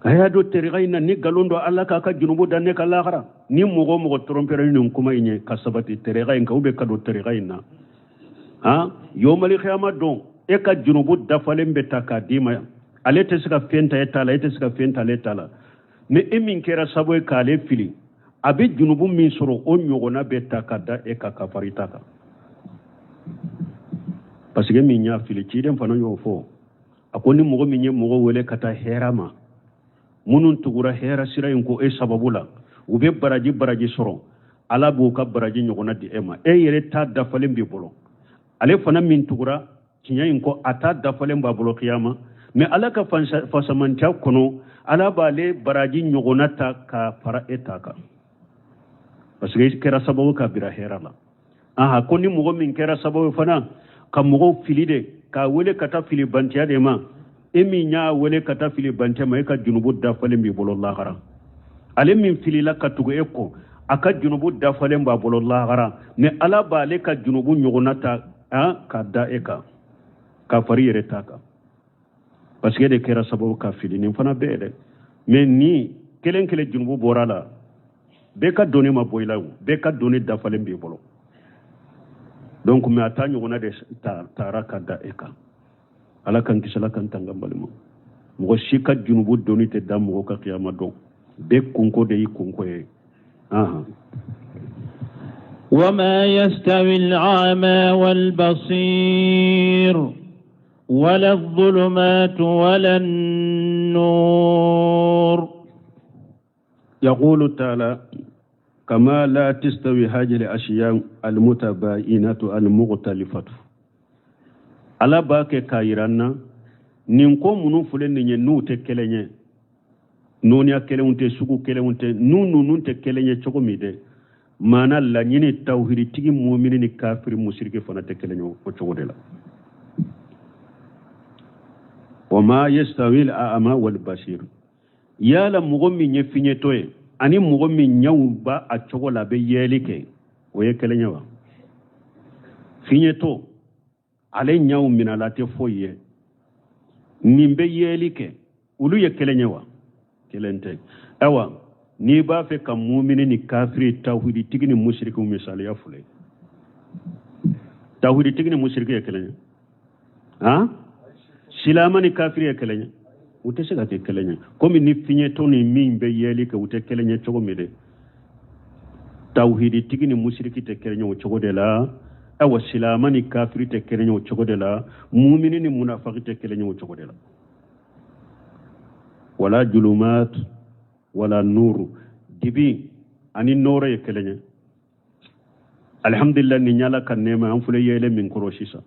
A y'a don tariqa in na ni nkalon don, Ala k'a ka junubu da ne ka lahara. Ni mɔgɔ o mɔgɔ tɔrɔmpɛra nin kuma in ye ka sabati tariqa in kan, ou bien ka don tariqa in na, han, yomali kiyama don, e ka junubu dafalen bɛ ta k'a d'i ma. Ale tɛ se ka fɛn ta e ta la, e tɛ se ka fɛn ta ale ta la. Mais e min kɛra sababu ye k'ale fili, a bɛ junubu min sɔrɔ, o ɲɔgɔnna bɛ ta ka da e kan ka fara i ta kan. Parce que min y'a fili, ciden fana y'o fɔ. A ko ni mɔgɔ min ye mɔgɔ wele ka taa hɛrɛ ma, minnu tugura hɛrɛ sira in ko e sababu la, u bɛ baraji baraji sɔrɔ, Ala b'u ka baraji ɲɔgɔnna di e ma. E yɛrɛ ta dafalen b'i bolo. Ale fana min tugura tiɲɛ in kɔ, a ta dafalen b'a bolo kiyama. Mais Ala ka fasamantiya kɔnɔ, Ala b'ale baraji ɲɔgɔnna ta ka fara e ta kan, parce que e kɛra sababu ka bira hɛrɛ la. Aha, ko ni mɔgɔ min kɛra sababu fana ka mɔgɔw fili de, k'a wele ka taa fili bantiya de ma, e min y'a wele ka taa fili bantiya ma, e ka junubu dafalen b'i bolo lahara. Ale min filila ka tugu e kɔ, a ka junubu dafalen b'a bolo lahara. Mais Ala b'ale ka junubu ɲɔgɔnna ta, han, ka da e kan, ka fari yɛrɛ ta kan, parce que e de kɛra sababu ka fili. Nin fana bɛɛ dɛ. Mais ni kelen kelen junubu bɔra la, bɛɛ ka doni ma bɔ i la o, bɛɛ ka doni dafalen b'i bolo. Donc mais a ta ɲɔgɔnna de taara ka da e kan. Ala k'an kisi, Ala k'an tanga. Balima, mɔgɔ si ka junubu doni tɛ da mɔgɔ ka kiyama don. Bɛɛ kunko de y'i kunko ye. Ahan. وما يستوي الأعمى والبصير ولا الظلمات ولا النور. يقول تعالى كما لا تستوي هذه الأشياء المتباينة المختلفة. Ala b'a kɛ k'a yira n na nin ko minnu filɛ nin ye, n'u tɛ kelen ye, nɔniya kelenw tɛ, sugu kelenw tɛ, n'u ninnu tɛ kelen ye cogo min dɛ, maana laɲini tawhiditigi mumini ni kafiri musiriki fana tɛ kelen ye o cogo de la. Wa ma yastawi al-a'ma wal basir. Yala mɔgɔ min ye fiɲɛtɔ ye ani mɔgɔ min ɲɛw b'a a cogo la, a bɛ yɛli kɛ, o ye kelen ye wa? Fiɲɛtɔ, ale ɲɛw minɛla, tɛ foyi ye, nin bɛ yɛli kɛ, olu ye kelen ye wa? Kelen tɛ. Ayiwa, n'i b'a fɛ ka mumini ni kafiri, tawhiditigi ni musirikiw misaliya filɛ, tawhiditigi ni musiriki ye kelen ye, han, silama ni kafiri ye kelen ye, u tɛ se ka kɛ kelen ye. Komi ni fiɲɛtɔ ni min bɛ yɛli kɛ, u tɛ kelen ye cogo min dɛ, tawhiditigi ni musiriki tɛ kelen ye o cogo de la. Ayiwa, silama ni kafiri tɛ kelen ye o cogo de la, mumini ni munafaki tɛ kelen ye o cogo de la. Wala julumat wala nuru. Dibi ani nɔɔrɔ ye kelen ye. Alhamdulillah, nin y'Ala ka nɛɛma, an filɛ yeelen min kɔrɔ sisan.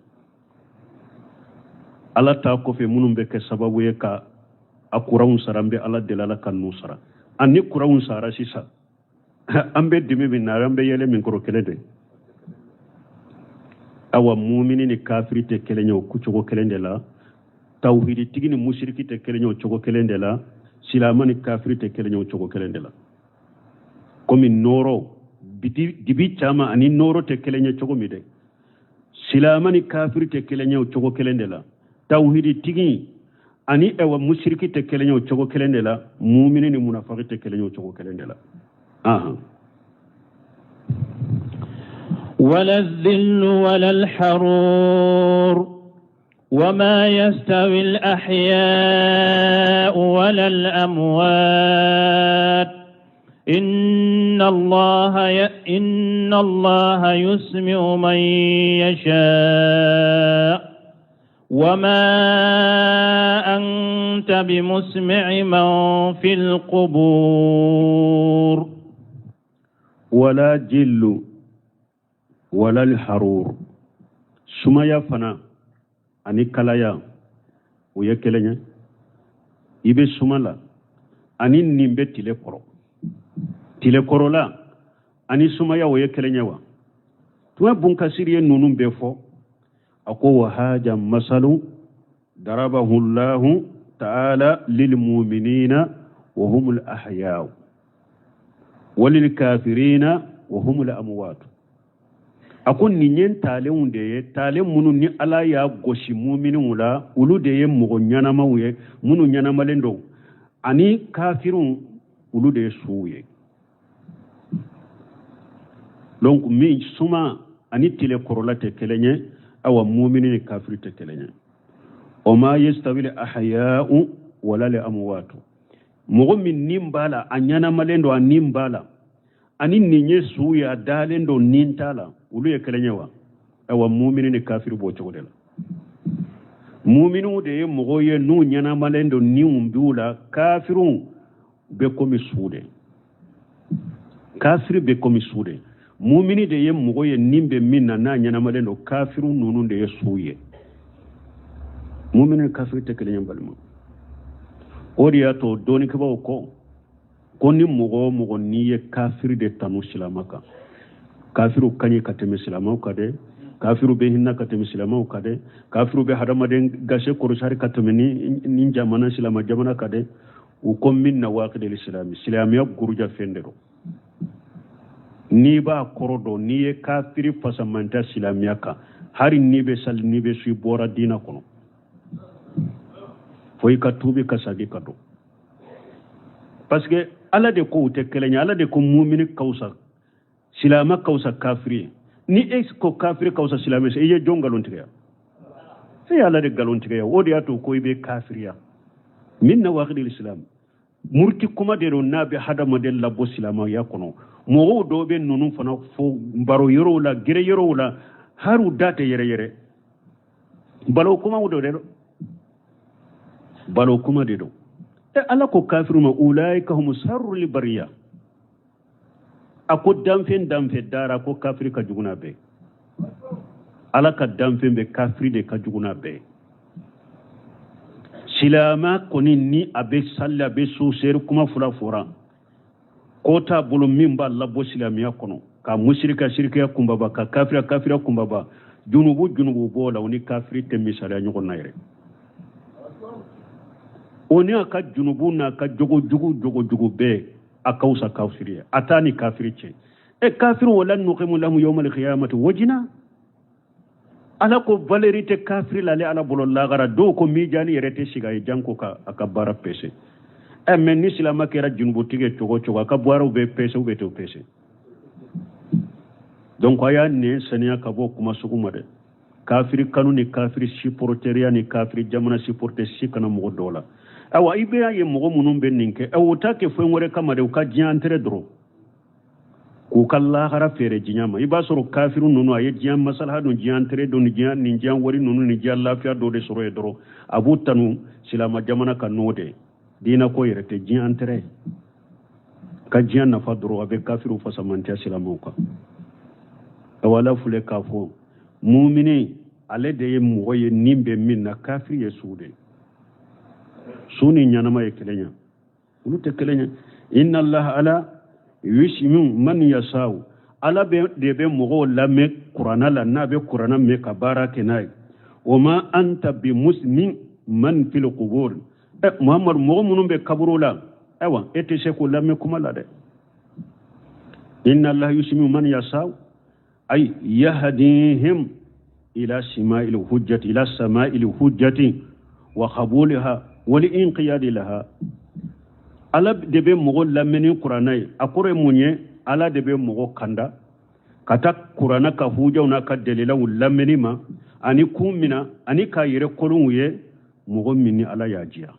Ala ta kɔfɛ, minnu bɛ kɛ sababu ye ka a kuranw sara, an bɛ Ala deli, Ala ka n'u sara. Ani kuranw sara sisan, an bɛ dimi min na, an bɛ yeelen min kɔrɔ, kelen de. Awa, mumini ni kafiri tɛ kelen ye o cogo kelen de la. Tawhiditigi ni musiriki tɛ kelen ye o cogo kelen de la. Silama ni kafiri tɛ kelen ye o cogo kelen de la. Komi nɔɔrɔ dibi caman ani nɔɔrɔ tɛ kelen ye cogo min dɛ, silama ni kafiri tɛ kelen ye o cogo kelen de la. Tawhiditigi ani ɛwa musiriki tɛ kelen ye o cogo kelen de la. Mumini ni munafaki tɛ kelen ye o cogo kelen de la. Ahan. ولا الظل ولا الحرور وما يستوي الأحياء ولا الأموات إن الله يسمع من يشاء وما أنت بمسمع من في القبور. ولا ظل ولا الحرور. Sumaya fana ani kalaya, o ye kelen ye. I bɛ suma la ani nin bɛ tile kɔrɔ, tile kɔrɔla ani sumaya, o ye kelen ye wa? Tuma Bunkasiri ye ninnu bɛɛ fɔ. A ko: وهذا مثل ضربه الله تعالى للمؤمنين وهم الأحياء وللكافرين وهم الأموات. A ko nin ye taalenw de ye, taalen minnu ni Ala y'a gosi muminiw la, olu de ye mɔgɔ ɲɛnamaw ye, minnu ɲɛnamalen don, ani kafiriw, olu de ye suw ye. Donc min suma ani tile kɔrɔla tɛ kelen ye. Awa, mumini ni kafiri tɛ kelen ye. وما يستوي الأحياء ولا الأموات. Mɔgɔ min nin b'a la, a ɲɛnamalen don, a nin b'a la, ani nin ye su ye, a dalen don, nin t'a la, olu ye kelen ye wa? Awa, mumini ni kafiri b'o cogo de la. Muminiw de ye mɔgɔw ye n'u ɲɛnamalen don, niw b'u la. Kafiriw bɛ komi su de, kafiri bɛ komi su de. Mumini de ye mɔgɔ ye nin bɛ min na, n'a ɲɛnamalen don. Kafiriw ninnu de ye su ye. Mumini ni kafiri tɛ kelen ye, balima. O de y'a to dɔnnikɛbaaw ko ko ni mɔgɔ o mɔgɔ n'i ye kafiri de tanu silama kan, kafiriw ka ɲi ka tɛmɛ silamaw kan dɛ, kafiriw bɛ hinɛ ka tɛmɛ silamaw kan dɛ, kafiriw bɛ hadamaden gase kɔrɔsari ka tɛmɛ ni jamana silama jamana kan dɛ, u ko من نواقض الإسلام, silamɛya guruja fɛn de don. N'i b'a kɔrɔ dɔn, n'i ye kafiri fasamanta silamɛya kan, hali n'i bɛ sali, n'i bɛ su, i bɔra diina kɔnɔ, fo i ka tuubi ka sagi ka don, parce que Ala de ko u tɛ kelen ye. Ala de ko mumini ka wusa, silama ka wusa kafiri ye. Ni e ko kafiri ka wusa silamɛ, i ye jɔn nkalon tigɛ? E ye Ala de nkalon tigɛ. O de y'a to ko i bɛ kafiriya. من نواقض الإسلام, muruti kuma de don n'a bɛ hadamaden labɔ silamɛya kɔnɔ. Mɔgɔw dɔw bɛ ninnu fana fo baro yɔrɔw la, gere yɔrɔw la, hali u da tɛ yɛrɛ yɛrɛ. Balo kumaw de don, balo kuma de don. E Ala ko kafiru ma: أولئك هم شر البرية. A ko danfɛn danfɛn dara, ko kafiri ka jugu n'a bɛɛ. Ala ka danfɛn bɛ, kafiri de ka jugu n'a bɛɛ. Silamɛ kɔni, ni a bɛ sali, a bɛ so seri, kuma fila fɔra ko t'a bolo min b'a labɔ silamɛya kɔnɔ, ka musirika sirikiya kunbaba, ka kafiriya kafiriya kunbaba, junubu junubu b'o la, o ni kafiri tɛ misaliya ɲɔgɔn na yɛrɛ. O ni a ka junubu n'a ka jogo jugu jogo jugu bɛɛ, a ka wusa kafiri ye, a t'a ni kafiri cɛ. E kafiri, ولا نقيم لهم يوم القيامة وزنا. Ala ko valeur tɛ kafiri la ale Ala bolo lagara. Dɔw ko mijani yɛrɛ tɛ sigi a ye janko ka a ka baara pese. Ɛ mɛ, ni silama kɛra junubutigi ye cogo o cogo, a ka baaraw bɛ pese ou bɛ t'o pese. Donc a y'a nɛn saniya ka bɔ kuma sugu ma dɛ. Kafiri kanu ni kafiri supporteriya ni kafiri jamana supporter si kana mɔgɔ dɔw la. Awa, i bɛ ye mɔgɔ minnu bɛ nin kɛ, o t'a kɛ fɛn wɛrɛ kama dɛ, u ka diɲɛ intérêt dɔrɔn, k'u ka lahara feere diɲɛ ma. I b'a sɔrɔ kafiri ninnu, a ye diɲɛ masalaha dun, diɲɛ intérêt dɔ ni diɲɛ nin, diɲɛ wari ninnu ni diɲɛ lafiya dɔ de sɔrɔ yen dɔrɔn, a b'u tanu silama jamana ka n'o de diinɛ ko yɛrɛ tɛ, diɲɛ intérêt. Ka diɲɛ nafa dɔrɔn, a bɛ kafiriw fasamantiya silamɛw kan. Awa, Ala filɛ k'a fɔ mumini, ale de ye mɔgɔ ye ni bɛ min na. Kafiri ye su de ye. Su ni ɲanama ye kelen ye? Olu tɛ kelen ye. Inna Allah ala yusmiu man yasau. Ala bɛ de bɛ mɔgɔw lamɛn kuranna la, n'a bɛ kuranna mɛn ka baara kɛ n'a ye. Wa ma anta bi musmi man fil qubur. Ɛ Muhamadu, mɔgɔ minnu bɛ kaburu la, ayiwa, e tɛ se k'o lamɛn kuma la dɛ. Inna Allah yusmiu man yasau, ay yahdihim ila sima'il hujjati, ila sama'il hujjati wa qabuliha wa liinqiyadi laha. Ala de bɛ mɔgɔ lamɛn ni kuranna ye. A kɔrɔ ye mun ye? Ala de bɛ mɔgɔ kanda ka taa kuranna ka hujaw n'a ka dalilaw lamɛnni ma, ani kun mina, ani k'a yɛrɛ kolonw ye, mɔgɔ min ni Ala y'a diya.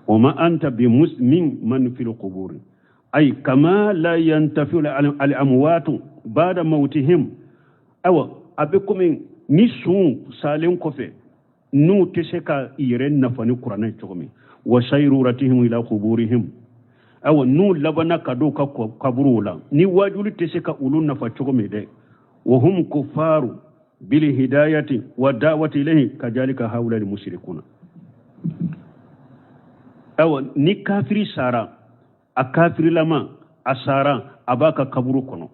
Wa ma anta bi musmin man fil quburi, ay kama la yantafiu al amwatu ba'da mautihim. Ayiwa, a bɛ komi ni sun salen kɔfɛ, n'u tɛ se ka yɛrɛ nafa ni kuranɛ ye cogo min. Wa sayruratihim ila quburihim. Ayiwa, n'u labanna ka don u ka kaburuw la, ni wajuli tɛ se ka olu nafa cogo min dɛ. Wa hum kufaru bil hidayati wa da'wati ilayhi, kajalika haula al mushrikuna. Ayiwa, ni kafiri sara, a kafirilama a sara, a b'a ka kaburu kɔnɔ,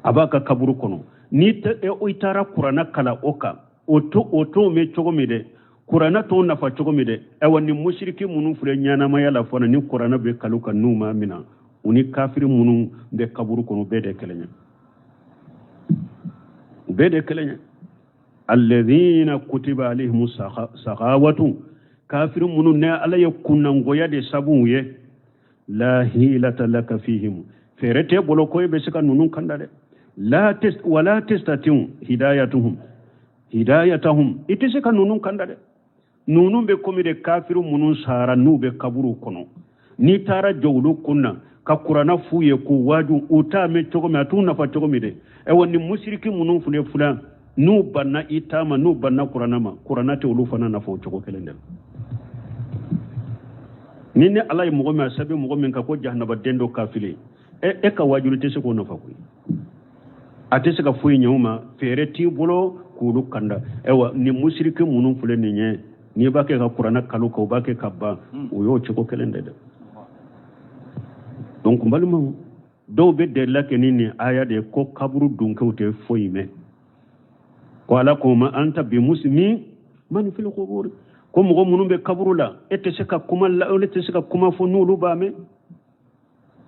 a b'a ka kaburu kɔnɔ. Ni i taara kuranna kalan o kan, o to o t'o mɛn cogo min dɛ, kuranna t'o nafa cogo min dɛ. Ayiwa, ni musiriki minnu filɛ ɲɛnamaya la fana, ni kuranna bɛ kalan kan, n'u ma mina, u ni kafiri minnu bɛ kaburu kɔnɔ, u bɛɛ de kelen ye, u bɛɛ de kelen ye. Alladhina kutiba alaihim saghawatu, kafiri minnu ne Ala ye kunnangoya de sabu ye. La hilata laka fihim, fɛɛrɛ t'e bolo ko e bɛ se ka ninnu kanda dɛ. La tes wala testatiu hidayatuhum, hidayatahum, i tɛ se ka ninnu kanda dɛ. Ninnu bɛ komi de kafiri minnu sara, n'u bɛ kaburu kɔnɔ. N'i taara jɔ olu kun na ka kuranna f'u ye k'u waaju, u t'a mɛn cogo min, a t'u nafa cogo min dɛ. Ayiwa, ni musiriki minnu filɛ filan, n'u banna i ta ma, n'u banna kuranna ma, kuranna tɛ olu fana nafa o cogo kelen de la. Ni ne Ala ye mɔgɔ min a sɛbɛn mɔgɔ min kan ko jahanabaden dɔ kafiri, e ka waajuli tɛ se k'o nafa koyi, a tɛ se ka foyi ɲɛ u ma. Fɛɛrɛ t'i bolo k'olu kanda. Ayiwa, ni musiriki minnu filɛ nin ye, n'i b'a kɛ ka kuranna kalan kan, u b'a kɛ ka ban, o y'o cogo kelen de dɛ. Donc n balimaw, dɔw bɛ delila kɛ ni nin aya de ye ko kaburu dunkew tɛ foyi mɛn, ko Ala ko ma anta bi musmi man fil qubur, ko mɔgɔ minnu bɛ kaburu la, e tɛ se ka kuma la, e tɛ se ka kuma fɔ n'olu b'a mɛn,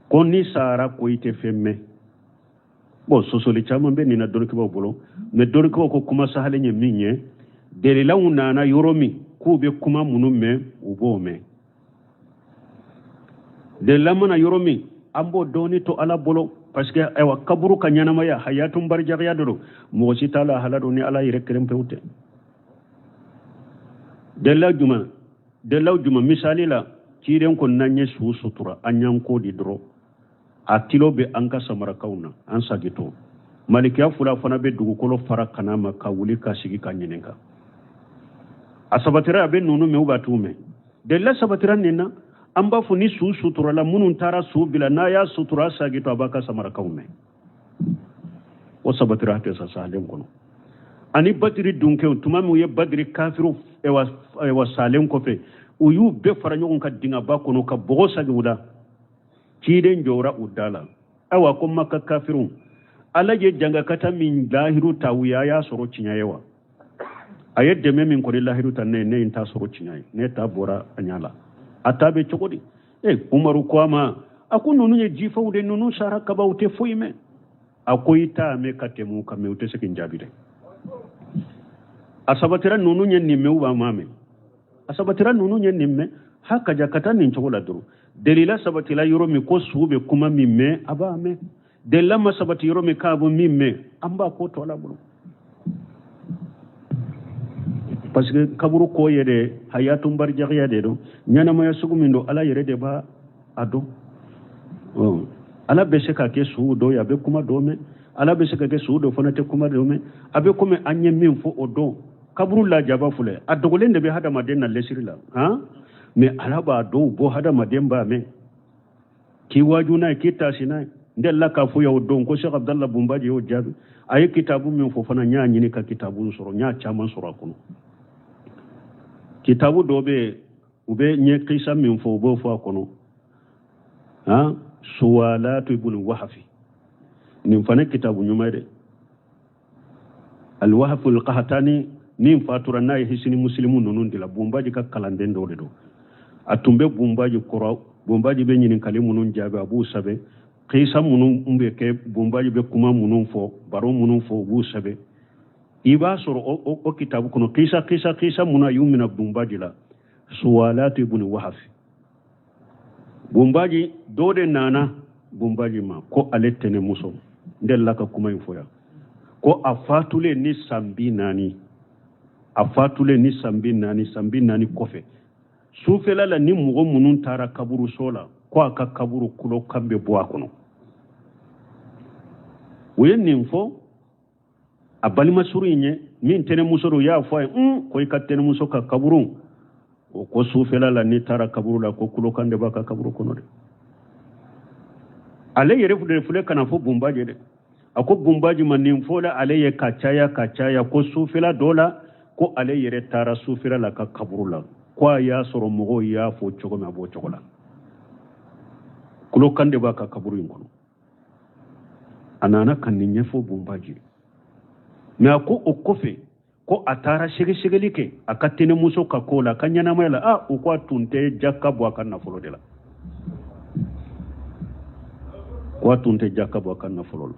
ko ni sara ko i tɛ fɛn mɛn. Bon, sɔsɔli caman bɛ nin na dɔnnikɛbaaw bolo, mais dɔnnikɛbaaw ko kuma sahalen ye min ye, dalilaw nana yɔrɔ min k'u bɛ kuma minnu mɛn, u b'o mɛn. Delila mana yɔrɔ min, an b'o dɔɔni to Ala bolo, parce que ayiwa, kaburu ka ɲɛnamaya, hayatun barijagaya de don, mɔgɔ si t'a la hala don ni Ala yɛrɛ kelen pewu tɛ. Delila jumɛn? Delilaw jumɛn? Misali la, ciden ko n'an ye su sutura, an y'an ko di dɔrɔn, a tilo bɛ an ka samarakaw na, an sagitɔ. Malikiya fula fana bɛ dugukolo fara kana ma ka wuli ka sigi ka ɲininka. A sabatira, a bɛ ninnu mɛn, u b'a t'u mɛn. Delila sabatira nin na, an b'a fɔ ni su suturala, minnu taara su bila, n'a y'a sutura sagitɔ, a b'a ka samarakaw mɛn. O sabatira tɛ sa salen kɔnɔ. Ani Badiri dunkew, tuma min u ye Badiri kafiriw ɛwa salen kɔfɛ, u y'u bɛɛ fara ɲɔgɔn kan dingaba kɔnɔ ka bɔgɔ sagi u la, ciden jɔra u da la. Ayiwa, ko Maka kafiriw, Ala ye jangakata min lahiru ta u ye, a y'a sɔrɔ tiɲɛ ye wa? A ye dɛmɛ min kɔni lahiru ta ne ye, ne ye n ta sɔrɔ tiɲɛ ye, ne ta bɔra a ɲɛ la, a ta bɛ cogo di? E Umaru ko a ma, a ko ninnu ye jifaw de, ninnu sara kaba, u tɛ foyi mɛn. A ko i t'a mɛn ka tɛmɛ u kan, mɛ u tɛ se k'i jaabi dɛ. A sabatira ninnu ye nin mɛn, u b'a ma mɛn. A sabatira ninnu ye nin mɛn, ha kaja ka taa nin cogo la dɔrɔn. Delila sabatila yɔrɔ min ko su bɛ kuma min mɛn, a b'a mɛn. Delila ma sabati yɔrɔ min k'a bɛ min mɛn, an b'a ko tɔ la bolo, parce que kaburu ko ye de hayatun barijakiya de don, ɲɛnamaya sugu min don, Ala yɛrɛ de b'a a dɔn. Ala bɛ se ka kɛ su dɔ ye, a bɛ kuma dɔ mɛn. Ala bɛ se ka kɛ su dɔ fana tɛ kuma dɔ mɛn. A bɛ komi an ye min fɔ o dɔn, kaburu lajaba filɛ, a dogolen de bɛ hadamaden na lesiri la, han, mais Ala b'a dɔw bɔ, hadamaden b'a mɛn. K'i waaju n'a ye, k'i taasi n'a ye. N delila k'a fɔ yan o don ko Sheikh Abdallah Bunbaji y'o jaabi. A ye kitabu min fɔ fana, n y'a ɲini ka kitabu sɔrɔ, n y'a caman sɔrɔ a kɔnɔ. Kitabu dɔ bɛ yen, u bɛ n ye kisa min fɔ, u b'o fɔ a kɔnɔ. Han, Suwalatu ibn Wahafi, nin fana kitabu ɲuman ye dɛ. Alwahafu alqahatani min fatura n'a ye hisini musilimu ninnu de la, Bunbaji ka kalanden dɔ de don. A tun bɛ Bunbaji kɔrɔ, Bunbaji bɛ ɲininkali minnu jaabi, a b'u sɛbɛn. Kisa minnu bɛ kɛ, Bunbaji bɛ kuma minnu fɔ, baro minnu fɔ, u b'u sɛbɛn. I b'a sɔrɔ o kitabu kɔnɔ kisa kisa kisa minnu a y'u minɛ Bunbaji la. Suwalatu ibn Wahafi, Bunbaji dɔ de nana Bunbaji ma ko ale tɛnɛmuso, n delila ka kuma in fɔ yan, ko a fatulen ni san 40, a fatulen ni san 40, san 40 kɔfɛ sufɛla la, ni mɔgɔ minnu taara kaburuso la, ko a ka kaburu kulokan bɛ bɔ a kɔnɔ. U ye nin fɔ a balimasuru in ye min tɛnɛmuso don, u y'a fɔ a ye ko i ka tɛnɛmuso ka kaburu o ko sufɛla la n'i taara kaburu la, ko kulokan de b'a ka kaburu kɔnɔ dɛ. Ale yɛrɛ de filɛ ka na fɔ Bunbaji dɛ. A ko Bunbaji ma nin fɔla ale ye ka caya ka caya, ko sufɛla dɔ la, ko ale yɛrɛ taara sufɛla la ka kaburu la, ko a y'a sɔrɔ mɔgɔw y'a fɔ cogo min, a b'o cogo la, kulokan de b'a ka kaburu in kɔnɔ. A nana ka nin ɲɛfɔ Bunbaji. Mɛ a ko o kɔfɛ ko a taara sɛgɛsɛgɛli kɛ a ka tɛnɛmuso ka ko la, a ka ɲɛnamaya la. A u ko a tun tɛ jaka bɔ a ka nafolo de la, ko a tun tɛ jaka bɔ a ka nafolo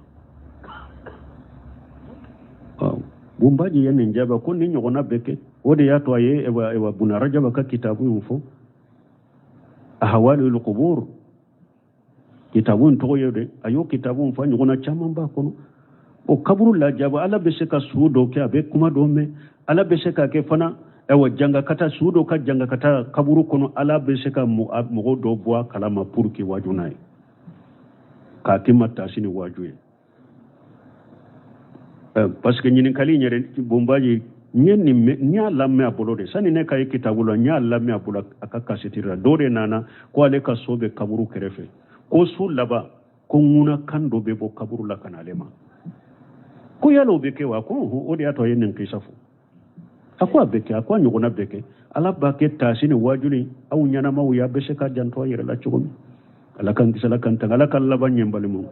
la. Bunbaji ye nin jaabi ko nin ɲɔgɔnna bɛ kɛ. O de y'a to a ye ewa Buna Rajaba ka kitabu in fɔ, Ahwalul Qubur, kitabu in tɔgɔ ye dɛ. A y'o kitabu in fɔ, a ɲɔgɔnna caman b'a kɔnɔ. O kaburu lajaba, Ala bɛ se ka su dɔ kɛ a bɛ kuma dɔ mɛn, Ala bɛ se ka kɛ fana ɛwa jangakata, su dɔ ka jangakata kaburu kɔnɔ, Ala bɛ se ka mɔgɔ dɔ bɔ a kalama pour que waaju n'a ye, k'a kɛ ma taasi ni waaju ye. Parce que ɲininkali in yɛrɛ, Bunbaji n ye nin mɛn, n y'a lamɛn a bolo de sani ne ka ye kitabu la, n y'a lamɛn a bolo a ka kasɛti la. Dɔ de nana ko ale ka so bɛ kaburu kɛrɛfɛ, ko su laban ko ŋunakan dɔ bɛ bɔ kaburu la ka na ale ma, ko yala o bɛ kɛ wa? Ko o de y'a to a ye nin kisa fɔ. A ko a bɛ kɛ, a ko a ɲɔgɔnna bɛ kɛ. Ala b'a kɛ taasi ni waajuli aw ɲɛnamaw ye, a bɛ se ka janto a yɛrɛ la cogo min. Ala k'an kisi, Ala k'an tanga, Ala ka laban ɲɛ n balimaw.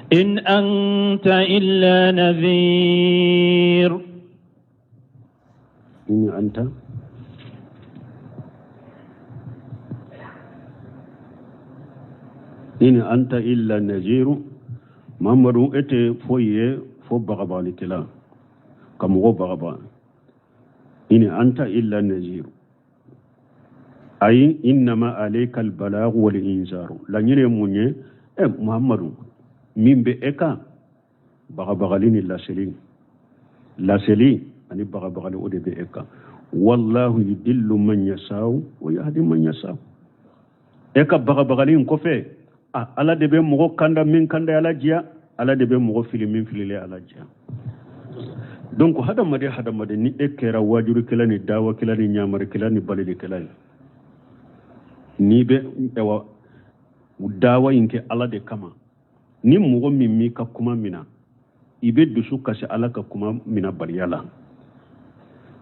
In anta illa nadhir. In anta in anta illa nadhir. Mamadu, e tɛ foyi ye fo bagabagalikɛla, ka mɔgɔ bagabaga. In anta illa nadhir, ayi innama alayka albalagu wal inzaru. Laɲini ye mun ye? Muhammadu, min bɛ e kan, bagabagali ni laseli, laseli ani bagabagali, o de bɛ e kan. Wallahu yudillu man yasau wa yahdi man yasau. E ka bagabagali in kɔfɛ, Ala de bɛ mɔgɔ kanda min kanda Ala diya, Ala de bɛ mɔgɔ fili min fililen Ala diya. Donc hadamaden hadamaden, ni e kɛra wajurukɛla ni dawakɛla ni ɲamarikɛla ni balilikɛla ye, n'i bɛ ɛwa dawa in kɛ Ala de kama, ni mɔgɔ min m'i ka kuma mina, i bɛ dusu kasi Ala ka kuma mina baliya la.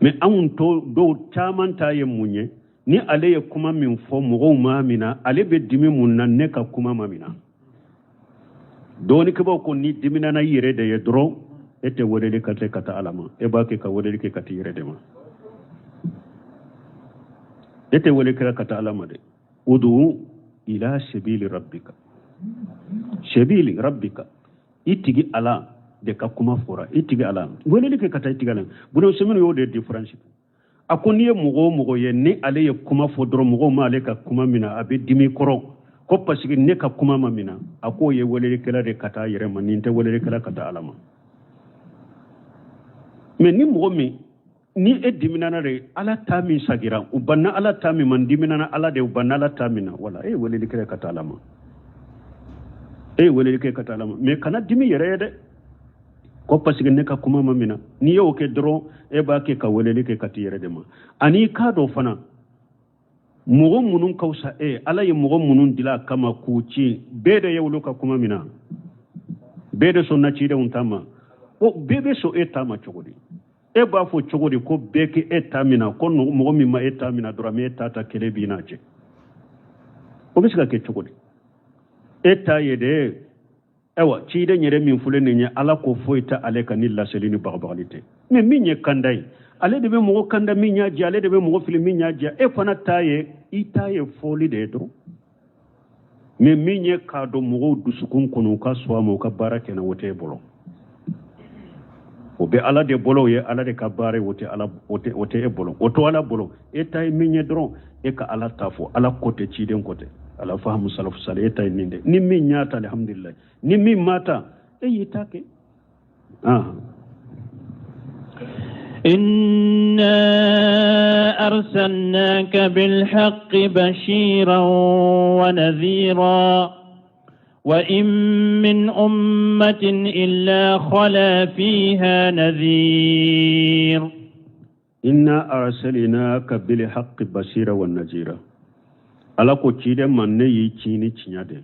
Mais anw to dɔw caman ta ye mun ye? Ni ale ye kuma min fɔ mɔgɔw ma mina, ale bɛ dimi mun na ne ka kuma ma mina? Dɔɔnikɛbaw ko ni diminana i yɛrɛ de ye dɔrɔn, e tɛ weleli ka kɛ ka taa Ala ma, e b'a kɛ ka weleli kɛ ka taa i yɛrɛ de ma. E tɛ wele kɛra ka taa Ala ma dɛ. Udu ila sabili rabbika, sabili rabbika, i tigi Ala de ka kuma fɔra, i tigi Ala weleli kɛ ka taa i tigi Ala. Buna Usɛmini y'o de différence. A ko n'i ye mɔgɔ o mɔgɔ ye, ni ale ye kuma fɔ dɔrɔn mɔgɔw ma ale ka kuma mina, a bɛ dimi kɔrɔ ko parce que ne ka kuma ma mina, a k'o ye welelikɛla de ka taa yɛrɛ ma, nin tɛ welelikɛla ka taa Ala ma. Mais ni mɔgɔ min ni e diminana de, Ala ta min sagira, u banna Ala ta min ma, n diminana Ala de, u banna Ala ta min na, wala e ye welelikɛla ka taa Ala ma, e ye weleli kɛ ka taa Ala ma. Mais kana dimi yɛrɛ ye dɛ, ko parce que ne ka kuma ma mina. N'i y'o kɛ dɔrɔn, e b'a kɛ ka weleli kɛ ka t'i yɛrɛ de ma. Ani i k'a dɔn fana, Mɔgɔ minnu ka fisa e Ala ye mɔgɔ minnu dila a kama k'u ci, bɛɛ de ye olu ka kuma mina, bɛɛ de sɔnna cidenw ta ma. O bɛɛ bɛ sɔn e ta ma cogo di? E b'a fɔ cogo di ko bɛɛ k'e ta mina, ko mɔgɔ min ma e ta mina dɔrɔn, e ta ta kɛlɛ b'i n'a cɛ? O bɛ se ka kɛ cogo di? E ta ye de, ayiwa, ciden yɛrɛ min filɛ nin ye, Ala ko foyi tɛ ale kan ni laseli ni bagabagali tɛ. Mais min ye kanda ye, ale de bɛ mɔgɔ kanda min y'a diya, ale de bɛ mɔgɔ fili min y'a diya. E fana ta ye, i ta ye fɔli de ye dɔrɔn. Mais min ye k'a don mɔgɔw dusukun kɔnɔ, u ka sɔn a ma, u ka baara kɛ na, o t'e bolo, o bɛ Ala de bolo. O ye Ala de ka baara ye, o tɛ Ala, o tɛ, o tɛ e bolo, o to Ala bolo. E ta ye min ye dɔrɔn, e ka Ala ta fɔ, Ala ko tɛ, ciden ko tɛ, ala fahamu salafu sale. E ta ye nin de, ni min y'a ta, alhamdulilayi, ni min m'a ta, e y'i ta kɛ. إنا أرسلناك بالحق بشيرا ونذيرا وإن من أمة إلا خلا فيها نذير. إنا أرسلناك بالحق بشيرا ونذيرا. Ala ko ciden ma, ne y'i ci ni tiɲɛ de.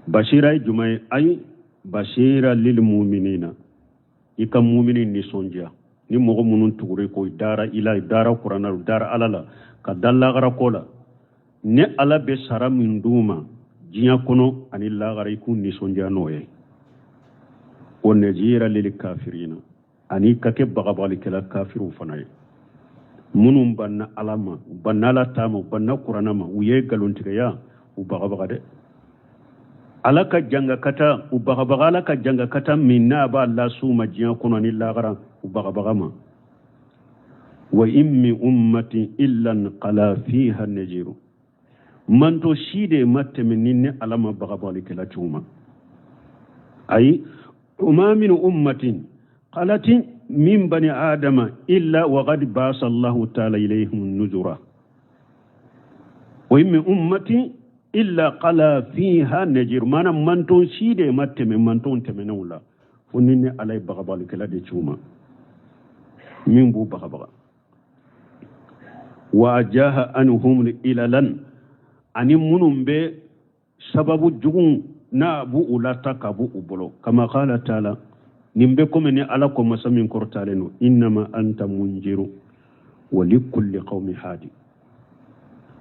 Bashira ye jumɛn ye? Ayi, bashira lil muminina, i ka mumini nisɔndiya ni mɔgɔ minnu tugura i kɔ, i dara i la, i dara kuranna, i dara Ala la, ka da lagara ko la, ni Ala bɛ sara min d'u ma diɲɛ kɔnɔ ani lagara, i k'u nisɔndiya n'o ye. Wa nazira lil kafirina, ani ka kɛ bagabagalikɛla kafiriw fana ye, minnu banna Ala ma, u banna Ala ta ma, u banna kuranna ma, u ye nkalontigɛya, u bagabaga dɛ. Ala ka jangakata, u bagabaga Ala ka jangakata min n'a b'a las'u ma diɲɛ kɔnɔ ni lagara, u bagabaga ma. Wa in min ummatin illa khala fiha naziru, manto si de ma tɛmɛ ni ne Ala ma bagabagalikɛla ci u ma. Ayi, ma min ummatin khalatin min bani adama illa wa qad ba'asa Allahu ta'ala ilayhim nuzura. Wa in min ummatin illa khala fiha nazir, mana manton si de ma tɛmɛ manton tɛmɛnenw la fo ni ne Ala ye bagabagalikɛla de ci u ma min b'u bagabaga. Wa ajaha anhum ilalan, ani minnu bɛ sababu jugu n'a b'u u lata ka b'u u bolo. Kama qala taala, nin bɛ komi ni Ala ko masa min kɔrɔtalen don, innama anta munjiru wa likulli qawmi hadi.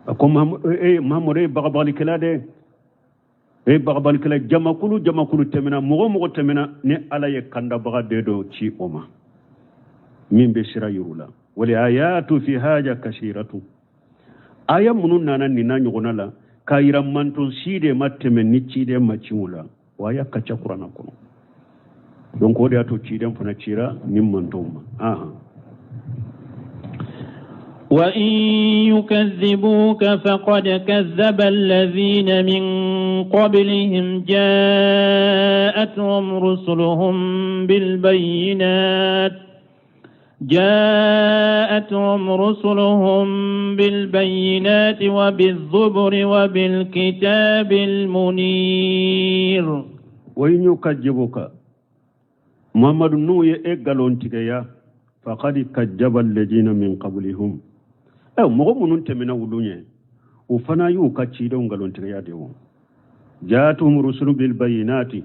A ko Mahamadu, e bagabagalikɛla de, e bagabagalikɛla. Jamakulu jamakulu tɛmɛna, mɔgɔ mɔgɔ tɛmɛna, ni Ala ye kandabaga de dɔ ci o ma min bɛ sira yir'u la. Wal ayatu fi haja kasiratu, aya minnu nana nin n'a ɲɔgɔnna la k'a yira manton si de ma tɛmɛ ni ciden ma ci o la, o aya ka ca kuranna kɔnɔ. Donc o de y'a to ciden fana cira ni mantonw ma. وإن يكذبوك فقد كذب الذين من قبلهم جاءتهم رسلهم بالبينات جاءتهم رسلهم بالبينات وبالزبر وبالكتاب المنير. وإن يكذبوك محمد, n'u ye e nkalontigiya, faqad kadzaba alladhina min qablihum, ɛ mɔgɔ minnu tɛmɛna olu ɲɛ, o fana y'u ka cidenw nkalontigiya de. O jaatuhum rusulu bilbayinati,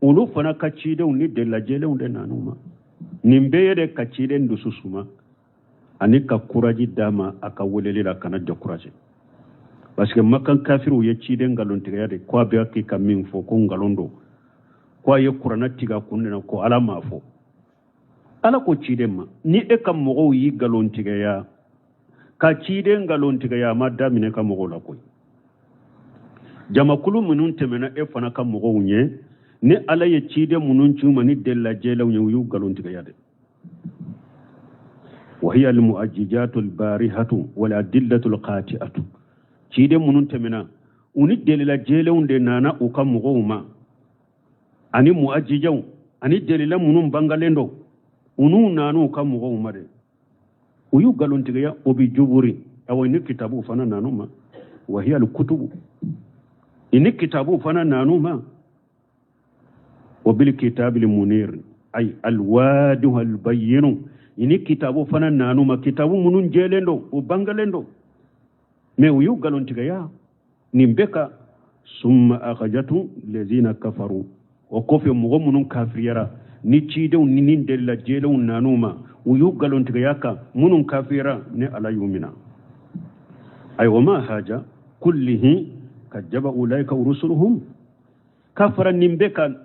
olu fana ka cidenw ni delilajɛlenw de nan'u ma. Nin bɛɛ ye de ka ciden dusu suma ani ka kuraji d'a ma a ka weleli la, kana décourager, parce que Makan kafiriw ye ciden nkalontigiya de, ko a bɛ k'i ka min fɔ ko nkalon don, ko a ye kuranna tigɛ a kun de na, ko Ala m'a fɔ. Ala ko ciden ma, ni e ka mɔgɔw y'i nkalontigiya, ka ciden nkalontigiya, a ma daminɛ ka mɔgɔw la koyi. Jamakulu minnu tɛmɛna e fana ka mɔgɔw ɲɛ, ni Ala ye ciden minnu ci u ma ni delilajɛlenw ye, u y'u nkalontigiya de. وهي المؤججات البارهة والأدلة القاطعة. Ciden minnu tɛmɛna, u ni delilajɛlenw de nana u ka mɔgɔw ma, ani muajijaw ani delila minnu bangalen don, u n'u nana u ka mɔgɔw ma de, u y'u nkalontigiya. O bi juburi, awa, ni kitabu fana nan'u ma. وهي الكتب, ni kitabu fana nan'u ma. وبالكتاب المنير أي الواضح البين. Ni kitabu fana nan'u ma, kitabu minnu jɛlen don, u bangelen don, mais u y'u nkalontigɛya nin bɛɛ kan. Summa akhajatu lezina kafaru, o kɔfɛ mɔgɔ minnu kafiriyara ni cidenw ni nin delila jɛlenw nan'u ma, u y'u nkalontigɛya kan, minnu kafiriyara, ne Ala y'u mina. Ayiwa, ma haja kullihi kajjaba ulaika rusuluhum, ka fara nin bɛɛ kan,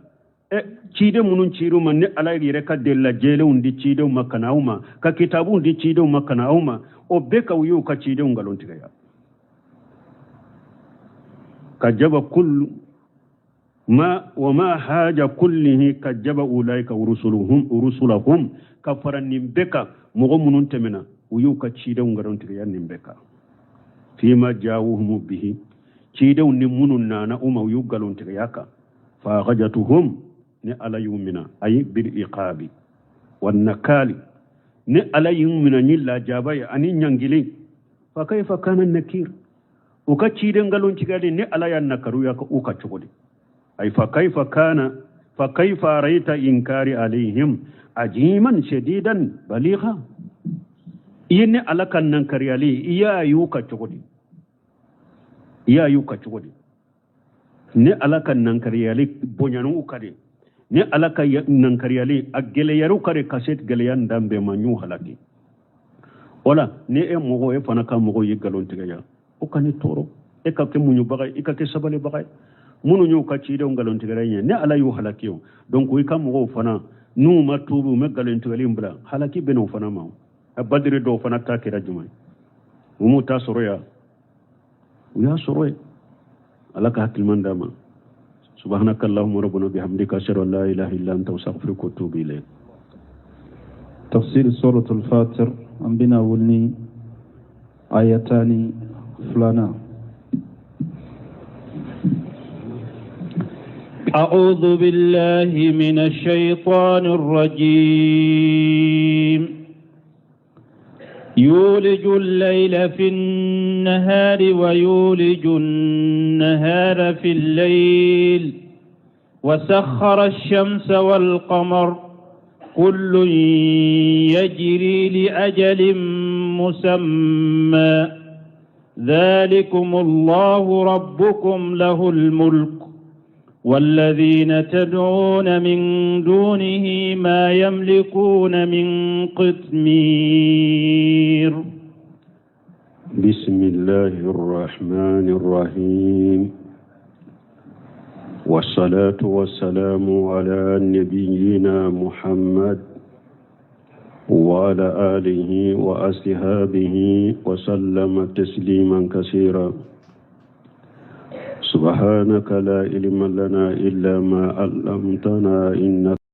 ciden minnu cir'u ma, ni Ala yɛrɛ ka delila jɛlenw di cidenw ma ka na aw ma, ka kitabuw di cidenw ma ka na aw ma, o bɛɛ kan u y'u ka cidenw nkalontigɛya. Kajjaba kullu ma wa ma haja kullihi kajjaba ulaika rusuluhum rusulahum, ka fara nin bɛɛ kan, mɔgɔ minnu tɛmɛna, u y'u ka cidenw nkalontigɛya nin bɛɛ kan. Fima jawuhum bihi, cidenw ni minnu nana u ma, u y'u nkalontigɛya kan. Fa akhajatuhum, ni Ala y'u mina, ayi bil iqabi wan nakali, ni Ala y'u mina ni lajaba ye ani ɲangili. Fa kaifa kana nakir, u ka ciden nkalontigɛli, ni Ala y'a nakaruya u ka cogo di? Ay fa kaifa kana, fa kaifa raita inkari alaihim ajiman shadidan baligha, i ye ni Ala ka nankariyali, i y'a y'u ka cogo di? I y'a y'u ka cogo di? Ni Ala ka nankariyali bonyana u ka de, ni Ala ka nankariyali a gɛlɛyara u ka de, ka se gɛlɛya dan bɛɛ ma, n y'u halaki. O la ni e mɔgɔ, e fana ka mɔgɔw ye nkalon tigɛ yan, o ka ni tɔɔrɔ, e ka kɛ muɲubaga ye, i ka kɛ sabalibaga ye. Minnu y'u ka cidenw nkalon tigɛra ɲɛ, ni Ala y'u halaki o. Donc i ka mɔgɔw fana, n'u ma tuubi, u ma nkalon tigɛli in bila, halaki bɛ n'o fana ma. A Badiri dɔw fana ta kɛra jumɛn ye? U m'u ta sɔrɔ yan, u y'a sɔrɔ yen. Ala ka hakiliman d'a ma. Subhanaka allahumma rabbana bihamdika, ashhadu an la ilaha illa anta, astaghfiruka wa atubu ilayk. Tafsir suratul Fatir, an bɛna wuli ni aya 12nan. أعوذ بالله من الشيطان الرجيم. يولج الليل في النهار ويولج النهار في الليل وسخر الشمس والقمر كل يجري لأجل مسمى ذلكم الله ربكم له الملك والذين تدعون من دونه ما يملكون من قطمير. بسم الله الرحمن الرحيم، والصلاة والسلام على نبينا محمد وعلى آله وأصحابه وسلم تسليما كثيرا. سبحانك لا علم لنا إلا ما علمتنا إنك